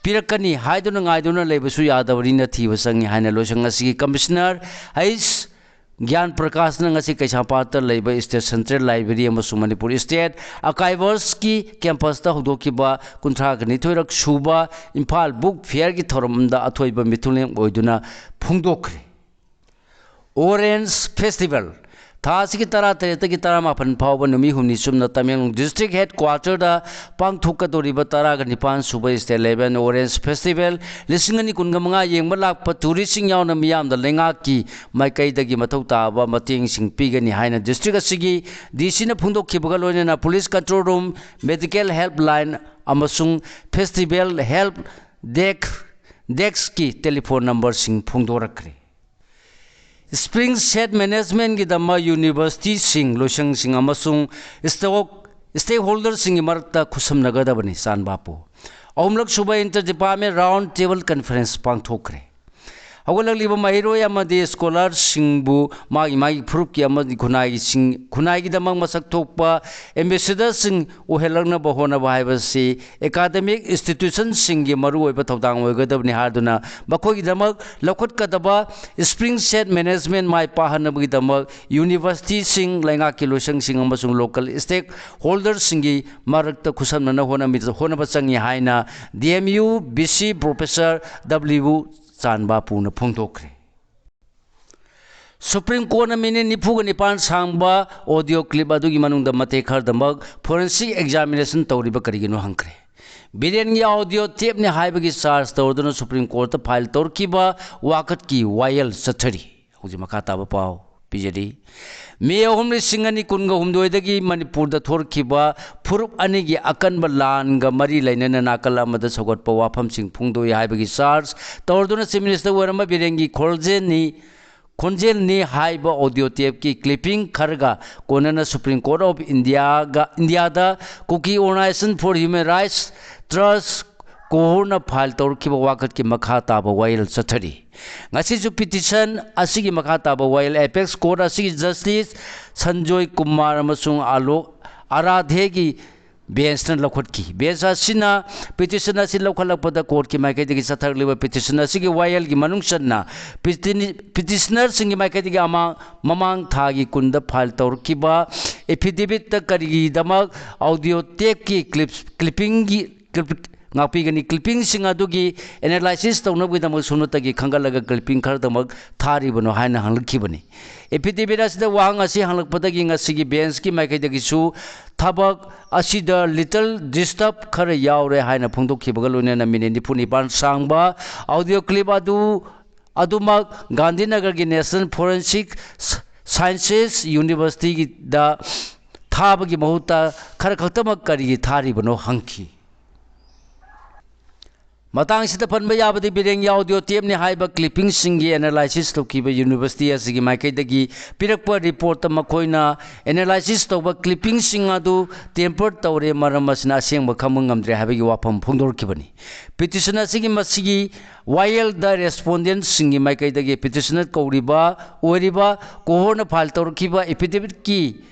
ꯄꯤꯔꯛꯀꯅꯤ ꯍꯥꯏꯗꯨꯅ ꯉꯥꯏꯗꯨꯅ ꯂꯩꯕꯁꯨ ꯌꯥꯗꯕꯅꯤꯅ ꯊꯤꯕ ꯆꯪꯉꯤ ꯍꯥꯏꯅ ꯂꯣꯏꯁꯪ ꯑꯁꯤꯒꯤ ꯀꯃꯤꯁꯅꯔ ꯍꯩꯁ ꯒ꯭ꯌꯥꯟ ꯄ꯭ꯔꯀꯥꯁꯅ ꯉꯁꯤ ꯀꯩꯁꯥꯝꯄꯥꯠꯇ ꯂꯩꯕ ꯁ꯭ꯇꯦꯠ ꯁꯦꯟꯇ꯭ꯔꯦꯜ ꯂꯥꯏꯕ꯭ꯔꯦꯔꯤ ꯑꯃꯁꯨꯡ ꯃꯅꯤꯄꯨꯔ ꯁ꯭ꯇꯦꯠ ꯑꯥꯔꯀꯥꯏꯚꯔꯁꯀꯤ ꯀꯦꯝꯄꯁꯇ ꯍꯧꯗꯣꯛꯈꯤꯕ ꯀꯨꯟꯊ꯭ꯔꯥꯒ ꯅꯤꯊꯣꯏꯔꯛ ꯁꯨꯕ ꯏꯝꯐꯥꯜ ꯕꯨꯛ ꯐꯤꯌꯔꯒꯤ ꯊꯧꯔꯝꯗ ꯑꯊꯣꯏꯕ ꯃꯤꯊꯨꯡꯂꯦꯟ ꯑꯣꯏꯗꯨꯅ ꯐꯣꯡꯗꯣꯛꯈ꯭ꯔꯦ꯫ Orange festival. ꯊꯥ ꯑꯁꯤꯒꯤ ꯇꯔꯥꯇꯔꯦꯠꯇꯒꯤ ꯇꯔꯥꯃꯥꯄꯟ ꯐꯥꯎꯕ ꯅꯨꯃꯤꯠ ꯍꯨꯝꯅꯤ ꯆꯨꯞꯅ ꯇꯃꯦꯡꯂꯣꯡ ꯗꯤꯁꯇ꯭ꯔꯤꯛ ꯍꯦꯗ ꯀ꯭ꯋꯥꯇꯔꯗ ꯄꯥꯡꯊꯣꯛꯀꯗꯧꯔꯤꯕ ꯇꯔꯥꯒ ꯅꯤꯄꯥꯟ ꯁꯨꯕ ꯁ꯭ꯇꯦꯠ ꯂꯦꯚꯦꯜ ꯑꯣꯔꯦꯟꯖ ꯐꯦꯁꯇꯤꯚꯦꯜ ꯂꯤꯁꯤꯡ ꯑꯅꯤ ꯀꯨꯟꯒ ꯃꯉꯥ ꯌꯦꯡꯕ ꯂꯥꯛꯄ ꯇꯨꯔꯤꯁꯁꯤꯡ ꯌꯥꯎꯅ ꯃꯤꯌꯥꯝꯗ ꯂꯩꯉꯥꯛꯀꯤ ꯃꯥꯏꯀꯩꯗꯒꯤ ꯃꯊꯧ ꯇꯥꯕ ꯃꯇꯦꯡꯁꯤꯡ ꯄꯤꯒꯅꯤ ꯍꯥꯏꯅ ꯗꯤꯁꯇ꯭ꯔꯤꯛ ꯑꯁꯤꯒꯤ ꯗꯤ ꯁꯤꯅ ꯐꯣꯡꯗꯣꯛꯈꯤꯕꯒ ꯂꯣꯏꯅꯅ police control room, medical help line ꯑꯃꯁꯨꯡ ꯐꯦꯁꯇꯤꯚꯦꯜ ꯍꯦꯜꯞ ꯗꯦꯛ ꯗꯦꯛꯁꯀꯤ ꯇꯦꯂꯤꯐꯣꯟ ꯅꯝꯕꯔꯁꯤꯡ ꯐꯣꯡꯗꯣꯔꯛꯈ꯭ꯔꯦ꯫ ꯁ꯭ꯄ꯭ꯔꯤꯡ ꯁꯦꯠ ꯃꯦꯅꯦꯖꯃꯦꯟꯒꯤꯗꯃꯛ ꯌꯨꯅꯤꯚꯔꯁꯤꯇꯤꯁꯤꯡ, ꯂꯣꯏꯁꯪꯁꯤꯡ ꯑꯃꯁꯨꯡ ꯁ꯭ꯇꯣꯛ ꯁ꯭ꯇꯦꯛꯍꯣꯜꯗꯔꯁꯤꯡꯒꯤ ꯃꯔꯛꯇ ꯈꯨꯠꯁꯝꯅꯒꯗꯕꯅꯤ꯫ ꯆꯥꯟꯕꯥꯄꯨ꯫ ꯑꯍꯨꯝꯂꯛ ꯁꯨꯕ inter department round table conference ꯄꯥꯡꯊꯣꯛꯈ꯭ꯔꯦ꯫ ꯍꯧꯒꯠꯂꯛꯂꯤꯕ ꯃꯍꯩꯔꯣꯏ ꯑꯃꯗꯤ ꯁ꯭ꯀꯣꯂꯔꯁꯤꯡꯕꯨ ꯃꯥꯒꯤ ꯃꯥꯒꯤ ꯐꯨꯔꯨꯞꯀꯤ ꯑꯃꯗꯤ ꯈꯨꯟꯅꯥꯏꯒꯤꯁꯤꯡ ꯈꯨꯟꯅꯥꯏꯒꯤꯗꯃꯛ ꯃꯁꯛ ꯊꯣꯛꯄ ꯑꯦꯝꯕꯦꯁꯦꯗꯔꯁꯤꯡ ꯑꯣꯏꯍꯜꯂꯛꯅꯕ ꯍꯣꯠꯅꯕ ꯍꯥꯏꯕꯁꯤ ꯑꯦꯀꯥꯗꯃꯤꯛ ꯏꯟꯁꯇꯤꯇ꯭ꯌꯨꯁꯟꯁꯤꯡꯒꯤ ꯃꯔꯨꯑꯣꯏꯕ ꯊꯧꯗꯥꯡ ꯑꯣꯏꯒꯗꯕꯅꯤ ꯍꯥꯏꯗꯨꯅ ꯃꯈꯣꯏꯒꯤꯗꯃꯛ ꯂꯧꯈꯠꯀꯗꯕ ꯁ꯭ꯄ꯭ꯔꯤꯡ ꯁꯦꯠ ꯃꯦꯅꯦꯖꯃꯦꯟ ꯃꯥꯏ ꯄꯥꯛꯍꯟꯅꯕꯒꯤꯗꯃꯛ ꯌꯨꯅꯤꯚꯔꯁꯤꯇꯤꯁꯤꯡ, ꯂꯩꯉꯥꯛꯀꯤ ꯂꯣꯏꯁꯪꯁꯤꯡ ꯑꯃꯁꯨꯡ ꯂꯣꯀꯦꯜ ꯁ꯭ꯇꯦꯛ ꯍꯣꯜꯗꯔꯁꯤꯡꯒꯤ ꯃꯔꯛꯇ ꯈꯨꯠꯁꯝꯅꯅ ꯍꯣꯠꯅꯃꯤ-, ꯍꯣꯠꯅꯕ ꯆꯪꯏ ꯍꯥꯏꯅ D M U V C professor W ꯆꯥꯟꯕꯥꯄꯨꯅ ꯐꯣꯡꯗꯣꯛꯈ꯭ꯔꯦ꯫ Supreme ꯀꯣꯔꯠꯅ minute ꯅꯤꯐꯨꯒ ꯅꯤꯄꯥꯟ ꯁꯥꯡꯕ ꯑꯣꯗꯤꯑꯣ ꯀ꯭ꯂꯤꯞ ꯑꯗꯨꯒꯤ ꯃꯅꯨꯡꯗ ꯃꯇꯦꯛ ꯈꯔꯗꯃꯛ ꯐꯣꯔꯦꯟꯁꯤꯛ ꯑꯦꯛꯖꯥꯃꯤꯅꯦꯁꯟ ꯇꯧꯔꯤꯕ ꯀꯔꯤꯒꯤꯅꯣ ꯍꯪꯈ꯭ꯔꯦ꯫ ꯕꯤꯔꯦꯟꯒꯤ ꯑꯣꯗꯤꯑꯣ ꯇꯦꯞꯅꯤ ꯍꯥꯏꯕꯒꯤ ꯆꯥꯔꯖ ꯇꯧꯔꯗꯨꯅ ꯁꯨꯄ꯭ꯔꯤꯝ ꯀꯣꯔꯠꯇ ꯐꯥꯏꯜ ꯇꯧꯔꯛꯈꯤꯕ ꯋꯥꯀꯠꯀꯤ ꯋꯥꯌꯦꯜ ꯆꯠꯊꯔꯤ꯫ ꯍꯧꯖꯤꯛ ꯃꯈꯥ ꯇꯥꯕ ꯄꯥꯎ꯫ ꯄꯤꯖꯔꯤ꯫ ꯃꯦ ꯑꯍꯨꯝ, ꯂꯤꯁꯤꯡ ꯑꯅꯤ ꯀꯨꯟꯒ ꯍꯨꯝꯗꯣꯏꯗꯒꯤ ꯃꯅꯤꯄꯨꯔꯗ ꯊꯣꯛꯈꯤꯕ ꯐꯨꯔꯨꯞ ꯑꯅꯤꯒꯤ ꯑꯀꯟꯕ ꯂꯥꯟꯒ ꯃꯔꯤ ꯂꯩꯅꯅ ꯅꯥꯀꯜ ꯑꯃꯗ ꯁꯧꯒꯠꯄ ꯋꯥꯐꯝꯁꯤꯡ ꯐꯣꯡꯗꯣꯛꯏ ꯍꯥꯏꯕꯒꯤ ꯆꯥꯔꯖ ꯇꯧꯔꯗꯨꯅ ꯆꯤꯐ ꯃꯤꯅꯤꯁꯇꯔ ꯑꯣꯏꯔꯝꯕ ꯕꯤꯔꯦꯟꯒꯤ ꯈꯣꯟꯖꯦꯜꯅꯤ, ꯈꯣꯟꯖꯦꯜꯅꯤ ꯍꯥꯏꯕ ꯑꯣꯗꯤꯑꯣ ꯇꯦꯞꯀꯤ ꯀ꯭ꯂꯤꯞꯄꯤꯡ ꯈꯔꯒ ꯀꯣꯟꯅꯅ ꯁꯨꯄ꯭ꯔꯤꯝ ꯀꯣꯔꯠ ꯑꯣꯐ ꯏꯟꯗꯤꯌꯥꯒ, ꯏꯟꯗꯤꯌꯥꯗ ꯀꯨꯀꯤ ꯑꯣꯔꯒꯅꯥꯏꯖꯦꯁꯟ ꯐꯣꯔ ꯍ꯭ꯌꯨꯃꯦꯟ ꯔꯥꯏꯠꯁ ꯇ꯭ꯔꯁ, ꯀꯣꯍꯣꯔꯅ ꯐꯥꯏꯜ ꯇꯧꯔꯛꯈꯤꯕ ꯋꯥꯀꯠꯀꯤ ꯃꯈꯥ ꯇꯥꯕ ꯋꯥꯌꯦꯜ ꯆꯠꯊꯔꯤ꯫ ꯉꯁꯤꯁꯨ ꯄꯤꯇꯤꯁꯟ ꯑꯁꯤꯒꯤ ꯃꯈꯥ ꯇꯥꯕ ꯋꯥꯌꯦꯜ ꯑꯦꯄꯦꯛꯁ ꯀꯣꯔꯠ ꯑꯁꯤꯒꯤ ꯖꯁꯇꯤꯁ ꯁꯟꯖꯣꯏ ꯀꯨꯃꯥꯔ ꯑꯃꯁꯨꯡ ꯑꯂꯣꯛ ꯑꯔꯥꯙꯦꯒꯤ ꯕꯦꯟꯁꯅ ꯂꯧꯈꯠꯈꯤ꯫ ꯕꯦꯟꯁ ꯑꯁꯤꯅ ꯄꯤꯇꯤꯁꯟ ꯑꯁꯤ ꯂꯧꯈꯠꯂꯛꯄꯗ ꯀꯣꯔꯠꯀꯤ ꯃꯥꯏꯀꯩꯗꯒꯤ ꯆꯠꯊꯔꯛꯂꯤꯕ ꯄꯤꯇꯤꯁꯟ ꯑꯁꯤꯒꯤ ꯋꯥꯌꯦꯜꯒꯤ ꯃꯅꯨꯡ ꯆꯟꯅ ꯄꯤꯇꯤꯅꯤ-, ꯄꯤꯇꯤꯁꯅꯔꯁꯤꯡꯒꯤ ꯃꯥꯏꯀꯩꯗꯒꯤ ꯑꯃꯥꯡ-, ꯃꯃꯥꯡ ꯊꯥꯒꯤ ꯀꯨꯟꯗ ꯐꯥꯏꯜ ꯇꯧꯔꯛꯈꯤꯕ ꯑꯦꯐꯤꯗꯦꯕꯤꯠꯇ ꯀꯔꯤꯒꯤꯗꯃꯛ ꯑꯣꯗꯤꯑꯣ ꯇꯦꯞꯀꯤ ꯀ꯭ꯂꯤꯞ, ꯀ꯭ꯂꯤꯞꯄꯤꯡꯒꯤ, ꯀ꯭ꯂꯤꯞ, ꯉꯥꯛꯄꯤꯒꯅꯤ꯫ ꯀ꯭ꯂꯤꯞꯄꯤꯡꯁꯤꯡ ꯑꯗꯨꯒꯤ ꯑꯦꯅꯥꯂꯥꯏꯁꯤꯁ ꯇꯧꯅꯕꯒꯤꯗꯃꯛ ꯁꯨꯞꯅꯇꯒꯤ ꯈꯟꯒꯠꯂꯒ ꯀ꯭ꯂꯤꯞꯄꯤꯡ ꯈꯔꯗꯃꯛ ꯊꯥꯔꯤꯕꯅꯣ ꯍꯥꯏꯅ ꯍꯪꯂꯛꯈꯤꯕꯅꯤ꯫ ꯑꯦꯐꯤꯗꯦꯕꯤꯠ ꯑꯁꯤꯗ ꯋꯥꯍꯪ ꯑꯁꯤ ꯍꯪꯂꯛꯄꯗꯒꯤ ꯉꯁꯤꯒꯤ ꯕꯦꯟꯁꯀꯤ ꯃꯥꯏꯀꯩꯗꯒꯤꯁꯨ ꯊꯕꯛ ꯑꯁꯤꯗ ꯂꯤꯇꯜ ꯗꯤꯁꯇꯔꯕ ꯈꯔ ꯌꯥꯎꯔꯦ ꯍꯥꯏꯅ ꯐꯣꯡꯗꯣꯛꯈꯤꯕꯒ ꯂꯣꯏꯅꯅ ꯃꯤꯅꯤꯠ ꯅꯤꯐꯨ ꯅꯤꯄꯥꯟ ꯁꯥꯡꯕ ꯑꯣꯗꯤꯑꯣ ꯀ꯭ꯂꯤꯞ ꯑꯗꯨ, ꯑꯗꯨꯃꯛ ꯒꯥꯟꯙꯤꯅꯒꯔꯒꯤ ꯅꯦꯁꯅꯦꯜ ꯐꯣꯔꯦꯟꯁꯤꯛ ꯁꯥꯏꯟꯁꯦꯁ ꯌꯨꯅꯤꯚꯔꯁꯤꯇꯤꯗ ꯊꯥꯕꯒꯤ ꯃꯍꯨꯠꯇ ꯈꯔ ꯈꯛꯇꯃꯛ ꯀꯔꯤꯒꯤ ꯊꯥꯔꯤꯕꯅꯣ ꯍꯪꯈꯤ꯫ ꯃꯇꯥꯡꯁꯤꯗ ꯄꯟꯕ ꯌꯥꯕꯗꯤ ꯕꯤꯔꯦꯟꯒꯤ ꯑꯣꯗꯤꯑꯣ ꯇꯦꯞꯅꯤ ꯍꯥꯏꯕ ꯀ꯭ꯂꯤꯞꯄꯤꯡꯁꯤꯡꯒꯤ ꯑꯦꯅꯥꯂꯥꯏꯁꯤꯁ ꯇꯧꯈꯤꯕ ꯌꯨꯅꯤꯚꯔꯁꯤꯇꯤ ꯑꯁꯤꯒꯤ ꯃꯥꯏꯀꯩꯗꯒꯤ ꯄꯤꯔꯛꯄ ꯔꯤꯄꯣꯔꯠꯇ ꯃꯈꯣꯏꯅ ꯑꯦꯅꯥꯂꯥꯏꯁꯤꯁ ꯇꯧꯕ ꯀ꯭ꯂꯤꯞꯄꯤꯡꯁꯤꯡ ꯑꯗꯨ ꯇꯦꯝꯄꯔ ꯇꯧꯔꯦ, ꯃꯔꯝ ꯑꯁꯤꯅ ꯑꯁꯦꯡꯕ ꯈꯪꯕ ꯉꯝꯗ꯭ꯔꯦ ꯍꯥꯏꯕꯒꯤ ꯋꯥꯐꯝ ꯐꯣꯡꯗꯣꯔꯛꯈꯤꯕꯅꯤ꯫ ꯄꯤꯇꯤꯁꯟ ꯑꯁꯤꯒꯤ ꯃꯁꯤꯒꯤ ꯋꯥꯌꯦꯜꯗ ꯔꯦꯁꯄꯣꯟꯗꯦꯟꯠꯁꯤꯡꯒꯤ ꯃꯥꯏꯀꯩꯗꯒꯤ ꯄꯤꯇꯤꯁꯅꯔ ꯀꯧꯔꯤꯕ, ꯑꯣꯏꯔꯤꯕ ꯀꯣꯍꯣꯔꯅ ꯐꯥꯏꯜ ꯇꯧꯔꯛꯈꯤꯕ ꯑꯦꯐꯤꯗꯦꯕꯤꯠꯀꯤ,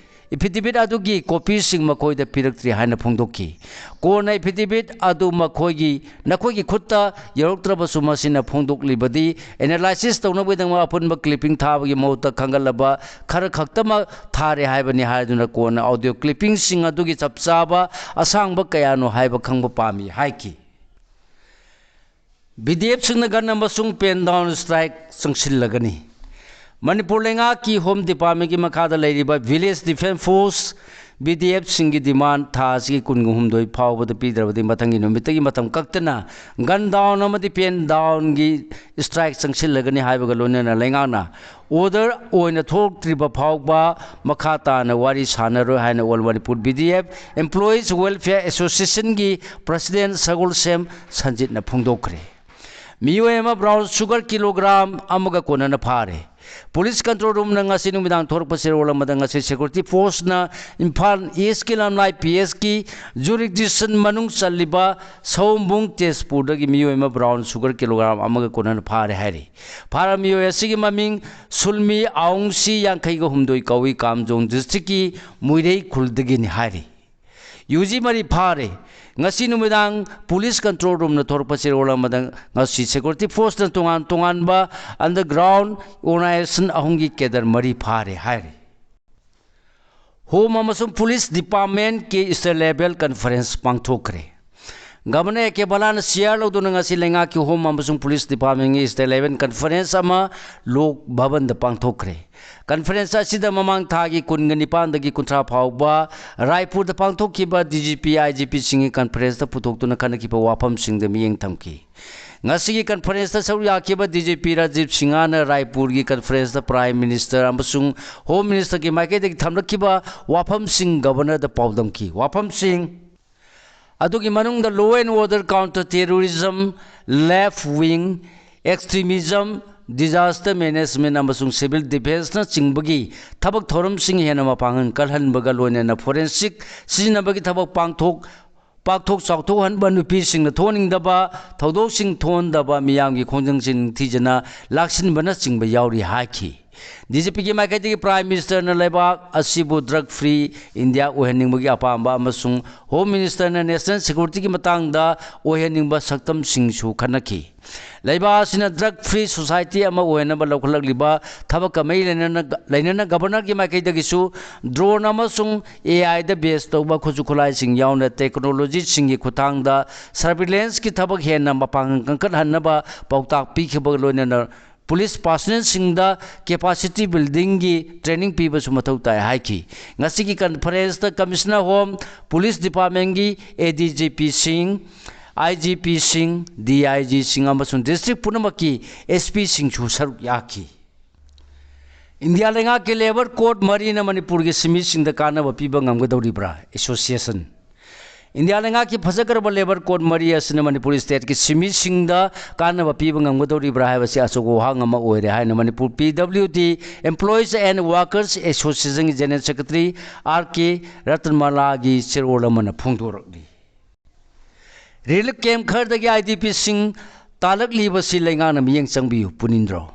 ꯑꯦꯐꯤꯗꯦꯕꯤꯠ ꯑꯗꯨꯒꯤ ꯀꯣꯄꯤꯁꯤꯡ ꯃꯈꯣꯏꯗ ꯄꯤꯔꯛꯇ꯭ꯔꯤ ꯍꯥꯏꯅ ꯐꯣꯡꯗꯣꯛꯈꯤ꯫ ꯀꯣꯟꯅ ꯑꯦꯐꯤꯗꯦꯕꯤꯠ ꯑꯗꯨ ꯃꯈꯣꯏꯒꯤ, ꯅꯈꯣꯏꯒꯤ ꯈꯨꯠꯇ ꯌꯧꯔꯛꯇ꯭ꯔꯕꯁꯨ, ꯃꯁꯤꯅ ꯐꯣꯡꯗꯣꯛꯂꯤꯕꯗꯤ ꯑꯦꯅꯥꯂꯥꯏꯁꯤꯁ ꯇꯧꯅꯕꯒꯤꯗꯃꯛ ꯑꯄꯨꯟꯕ ꯀ꯭ꯂꯤꯞꯄꯤꯡ ꯊꯥꯕꯒꯤ ꯃꯍꯨꯠꯇ ꯈꯟꯒꯠꯂꯕ ꯈꯔ ꯈꯛꯇꯃꯛ ꯊꯥꯔꯦ ꯍꯥꯏꯕꯅꯤ ꯍꯥꯏꯗꯨꯅ ꯀꯣꯟꯅ ꯑꯣꯗꯤꯑꯣ ꯀ꯭ꯂꯤꯞꯄꯤꯡꯁꯤꯡ ꯑꯗꯨꯒꯤ ꯆꯞ ꯆꯥꯕ ꯑꯁꯥꯡꯕ ꯀꯌꯥꯅꯣ ꯍꯥꯏꯕ ꯈꯪꯕ ꯄꯥꯝꯃꯤ ꯍꯥꯏꯈꯤ꯫ ꯕꯤꯗꯤꯑꯦꯐꯁꯤꯡꯅ ꯒꯟ ꯑꯃꯁꯨꯡ ꯄꯦꯟ ꯗꯥꯎꯟ ꯁ꯭ꯇ꯭ꯔꯥꯏꯛ ꯆꯪꯁꯤꯜꯂꯒꯅꯤ꯫ ꯃꯅꯤꯄꯨꯔ ꯂꯩꯉꯥꯛꯀꯤ ꯍꯣꯝ ꯗꯤꯄꯥꯔꯠꯃꯦꯟꯒꯤ ꯃꯈꯥꯗ ꯂꯩꯔꯤꯕ village defence force, B D ꯑꯦꯐꯁꯤꯡꯒꯤ ꯗꯤꯃꯥꯟ ꯊꯥ ꯑꯁꯤꯒꯤ ꯀꯨꯟꯒ ꯍꯨꯝꯗꯣꯏ ꯐꯥꯎꯕꯗ ꯄꯤꯗ꯭ꯔꯕꯗꯤ ꯃꯊꯪꯒꯤ ꯅꯨꯃꯤꯠꯇꯒꯤ ꯃꯇꯝ ꯀꯛꯇꯅ gun down ꯑꯃꯗꯤ pen downꯒꯤ strike ꯆꯪꯁꯤꯜꯂꯒꯅꯤ ꯍꯥꯏꯕꯒ ꯂꯣꯏꯅꯅ ꯂꯩꯉꯥꯛꯅ order ꯑꯣꯏꯅ ꯊꯣꯛꯇ꯭ꯔꯤꯕ ꯐꯥꯎꯕ ꯃꯈꯥ ꯇꯥꯅ ꯋꯥꯔꯤ ꯁꯥꯟꯅꯔꯣꯏ ꯍꯥꯏꯅ All Manipur B D F Employees Welfare Associationꯒꯤ president ꯁꯒꯣꯜꯁꯦꯝ ꯁꯟꯖꯤꯠꯅ ꯐꯣꯡꯗꯣꯛꯈ꯭ꯔꯦ꯫ ꯃꯤꯑꯣꯏ ꯑꯃ brown sugar kilogram ꯑꯃꯒ ꯀꯣꯟꯅꯅ ꯐꯥꯔꯦ꯫ Police control roomꯅ ꯉꯁꯤ ꯅꯨꯃꯤꯗꯥꯡ ꯊꯣꯔꯛꯄ ꯆꯦꯔꯣꯜ ꯑꯃꯗ ꯉꯁꯤ security forceꯅ ꯏꯝꯐꯥꯜ Eastꯀꯤ ꯂꯝꯂꯥꯏ P Sꯀꯤ jurisdiction ꯃꯅꯨꯡ ꯆꯜꯂꯤꯕ ꯁꯑꯣꯝꯕꯨꯡ ꯇꯦꯖꯄꯨꯔꯗꯒꯤ ꯃꯤꯑꯣꯏ ꯑꯃ brown sugar kilogram ꯑꯃꯒ ꯀꯣꯟꯅꯅ ꯐꯥꯔꯦ ꯍꯥꯏꯔꯤ꯫ ꯐꯥꯔꯕ ꯃꯤꯑꯣꯏ ꯑꯁꯤꯒꯤ ꯃꯃꯤꯡ ꯁꯨꯜꯃꯤ ꯑꯥꯎꯡꯁꯤ, ꯌꯥꯡꯈꯩꯒ ꯍꯨꯝꯗꯣꯏ ꯀꯧꯏ, ꯀꯥꯝꯖꯣꯡ districtꯀꯤ ꯃꯨꯏꯔꯩ ꯈꯨꯜꯗꯒꯤꯅꯤ ꯍꯥꯏꯔꯤ꯫ ꯌꯨ ꯖꯤ ꯃꯔꯤ ꯐꯥꯔꯦ꯫ ꯉꯁꯤ ꯅꯨꯃꯤꯗꯥꯡ police control roomꯅ ꯊꯣꯔꯛꯄ ꯆꯦꯔꯣꯜ ꯑꯃꯗ ꯉꯁꯤ security forceꯅ ꯇꯣꯉꯥꯟ ꯇꯣꯉꯥꯟꯕ underground organization ꯑꯍꯨꯝꯒꯤ cadre ꯃꯔꯤ ꯐꯥꯔꯦ ꯍꯥꯏꯔꯤ꯫ Home ꯑꯃꯁꯨꯡ police departmentꯀꯤ state level conference ꯄꯥꯡꯊꯣꯛꯈ꯭ꯔꯦ꯫ Governor A K ꯕꯂꯥꯅ chair ꯂꯧꯗꯨꯅ ꯉꯁꯤ ꯂꯩꯉꯥꯛꯀꯤ Home ꯑꯃꯁꯨꯡ Police Departmentꯀꯤ state level conference ꯑꯃ ꯂꯣꯛ ꯚꯕꯟꯗ ꯄꯥꯡꯊꯣꯛꯈ꯭ꯔꯦ꯫ Conference ꯑꯁꯤꯗ ꯃꯃꯥꯡ ꯊꯥꯒꯤ ꯀꯨꯟꯒ ꯅꯤꯄꯥꯟꯗꯒꯤ ꯀꯨꯟꯊ꯭ꯔꯥ ꯐꯥꯎꯕ ꯔꯥꯏꯄꯨꯔꯗ ꯄꯥꯡꯊꯣꯛꯈꯤꯕ D G P, I G Pꯁꯤꯡꯒꯤ conferenceꯇ ꯄꯨꯊꯣꯛꯇꯨꯅ ꯈꯟꯅꯈꯤꯕ ꯋꯥꯐꯝꯁꯤꯡꯗ ꯃꯤꯠꯌꯦꯡ ꯊꯝꯈꯤ꯫ ꯉꯁꯤꯒꯤ conferenceꯇ ꯁꯔꯨꯛ ꯌꯥꯈꯤꯕ D G P ꯔꯥꯖꯤꯕ ꯁꯤꯡꯍꯅ ꯔꯥꯏꯄꯨꯔꯒꯤ conferenceꯇ Prime Minister ꯑꯃꯁꯨꯡ Home Ministerꯒꯤ ꯃꯥꯏꯀꯩꯗꯒꯤ ꯊꯝꯂꯛꯈꯤꯕ ꯋꯥꯐꯝꯁꯤꯡ Governorꯗ ꯄꯥꯎꯗꯝꯈꯤ꯫ ꯋꯥꯐꯝꯁꯤꯡ ꯑꯗꯨꯒꯤ ꯃꯅꯨꯡꯗ law and order, counter terrorism, left wing extremism, disaster management ꯑꯃꯁꯨꯡ civil defenceꯅꯆꯤꯡꯕꯒꯤ ꯊꯕꯛ ꯊꯧꯔꯝꯁꯤꯡ ꯍꯦꯟꯅ ꯃꯄꯥꯡꯒꯜ ꯀꯜꯍꯟꯕꯒ ꯂꯣꯏꯅꯅ forensic ꯁꯤꯖꯤꯟꯅꯕꯒꯤ ꯊꯕꯛ ꯄꯥꯡꯊꯣꯛ ꯄꯥꯛꯊꯣꯛ ꯆꯥꯎꯊꯣꯛꯍꯟꯕ, ꯅꯨꯄꯤꯁꯤꯡꯅ ꯊꯣꯛꯍꯟꯅꯤꯡꯗꯕ ꯊꯧꯗꯣꯛꯁꯤꯡ ꯊꯣꯛꯍꯟꯗꯕ, ꯃꯤꯌꯥꯝꯒꯤ ꯈꯣꯡꯖꯪꯁꯤꯡ ꯅꯤꯡꯊꯤꯖꯅ ꯂꯥꯛꯁꯤꯟꯕꯅꯆꯤꯡꯕ ꯌꯥꯎꯔꯤ ꯍꯥꯏꯈꯤ꯫ D G Pꯒꯤ ꯃꯥꯏꯀꯩꯗꯒꯤ Prime Ministerꯅ ꯂꯩꯕꯥꯛ ꯑꯁꯤꯕꯨ drug free India ꯑꯣꯏꯍꯟꯅꯤꯡꯕꯒꯤ ꯑꯄꯥꯝꯕ ꯑꯃꯁꯨꯡ Home Ministerꯅ national securityꯒꯤ ꯃꯇꯥꯡꯗ ꯑꯣꯏꯍꯟꯅꯤꯡꯕ ꯁꯛꯇꯝꯁꯤꯡꯁꯨ ꯈꯟꯅꯈꯤ꯫ ꯂꯩꯕꯥꯛ ꯑꯁꯤꯅ drug free society ꯑꯃ ꯑꯣꯏꯅꯕ ꯂꯧꯈꯠꯂꯛꯂꯤꯕ ꯊꯕꯛꯀ ꯃꯔꯤ ꯂꯩꯅꯅ, ꯂꯩꯅꯅ Governorꯒꯤ ꯃꯥꯏꯀꯩꯗꯒꯤꯁꯨ drone ꯑꯃꯁꯨꯡ A Iꯗ base ꯇꯧꯕ ꯈꯨꯠꯁꯨ ꯈꯨꯠꯂꯥꯏꯁꯤꯡ ꯌꯥꯎꯅ technologyꯁꯤꯡꯒꯤ ꯈꯨꯠꯊꯥꯡꯗ surveillanceꯀꯤ ꯊꯕꯛ ꯍꯦꯟꯅ ꯃꯄꯥꯡꯒꯜ ꯀꯟꯈꯠꯍꯟꯅꯕ ꯄꯥꯎꯇꯥꯛ ꯄꯤꯈꯤꯕꯒ ꯂꯣꯏꯅꯅ ꯄꯨꯂꯤꯁ ꯄꯥꯔꯁꯅꯦꯜꯁꯤꯡꯗ ꯀꯦꯄꯥꯁꯤꯇꯤ ꯕꯤꯜꯗꯤꯡꯒꯤ ꯇ꯭ꯔꯦꯅꯤꯡ ꯄꯤꯕꯁꯨ ꯃꯊꯧ ꯇꯥꯏ ꯍꯥꯏꯈꯤ꯫ ꯉꯁꯤꯒꯤ ꯀꯟꯐꯔꯦꯟꯁꯇ ꯀꯃꯤꯁꯅꯔ ꯍꯣꯝ, ꯄꯨꯂꯤꯁ ꯗꯤꯄꯥꯔꯠꯃꯦꯟꯒꯤ ꯑꯦ D G ꯄꯤꯁꯤꯡ, I G ꯄꯤꯁꯤꯡ, D I ꯖꯤꯁꯤꯡ ꯑꯃꯁꯨꯡ ꯗꯤꯁꯇ꯭ꯔꯤꯛ ꯄꯨꯝꯅꯃꯛꯀꯤ ꯑꯦꯁ ꯄꯤꯁꯤꯡꯁꯨ ꯁꯔꯨꯛ ꯌꯥꯈꯤ꯫ ꯏꯟꯗꯤꯌꯥ ꯂꯩꯉꯥꯛꯀꯤ ꯂꯦꯕꯔ ꯀꯣꯗ ꯃꯔꯤꯅ ꯃꯅꯤꯄꯨꯔꯒꯤ ꯁꯤꯟꯃꯤꯁꯤꯡꯗ ꯀꯥꯟꯅꯕ ꯄꯤꯕ ꯉꯝꯒꯗꯧꯔꯤꯕ꯭ꯔꯥ? ꯑꯦꯁꯣꯁꯤꯌꯦꯁꯟ꯫ ꯏꯟꯗꯤꯌꯥ ꯂꯩꯉꯥꯛꯀꯤ ꯐꯖꯈ꯭ꯔꯕ ꯂꯦꯕꯔ ꯀꯣꯗ ꯃꯔꯤ ꯑꯁꯤꯅ ꯃꯅꯤꯄꯨꯔ ꯁ꯭ꯇꯦꯠꯀꯤ ꯁꯤꯟꯃꯤꯁꯤꯡꯗ ꯀꯥꯟꯅꯕ ꯄꯤꯕ ꯉꯝꯒꯗꯧꯔꯤꯕ꯭ꯔꯥ ꯍꯥꯏꯕꯁꯤ ꯑꯆꯧꯕ ꯋꯥꯍꯪ ꯑꯃ ꯑꯣꯏꯔꯦ ꯍꯥꯏꯅ Manipur P W D employees and workers ꯑꯦꯁꯣꯁꯤꯌꯦꯁꯟꯒꯤ ꯖꯦꯅꯔꯦꯜ ꯁꯦꯀ꯭ꯔꯦꯇꯔꯤ ꯑꯥꯔ ꯀꯦ ꯔꯇꯟꯃꯂꯥꯒꯤ ꯆꯦꯔꯣꯜ ꯑꯃꯅ ꯐꯣꯡꯗꯣꯔꯛꯂꯤ꯫ ꯔꯤꯂꯤꯐ ꯀꯦꯝꯞ ꯈꯔꯗꯒꯤ ꯑꯥꯏ ꯗꯤ ꯄꯤꯁꯤꯡ ꯇꯥꯜꯂꯛꯂꯤꯕꯁꯤ ꯂꯩꯉꯥꯛꯅ ꯃꯤꯠꯌꯦꯡ ꯆꯪꯕꯤꯌꯨ, ꯄꯨꯅꯤꯟꯗ꯭ꯔꯣ꯫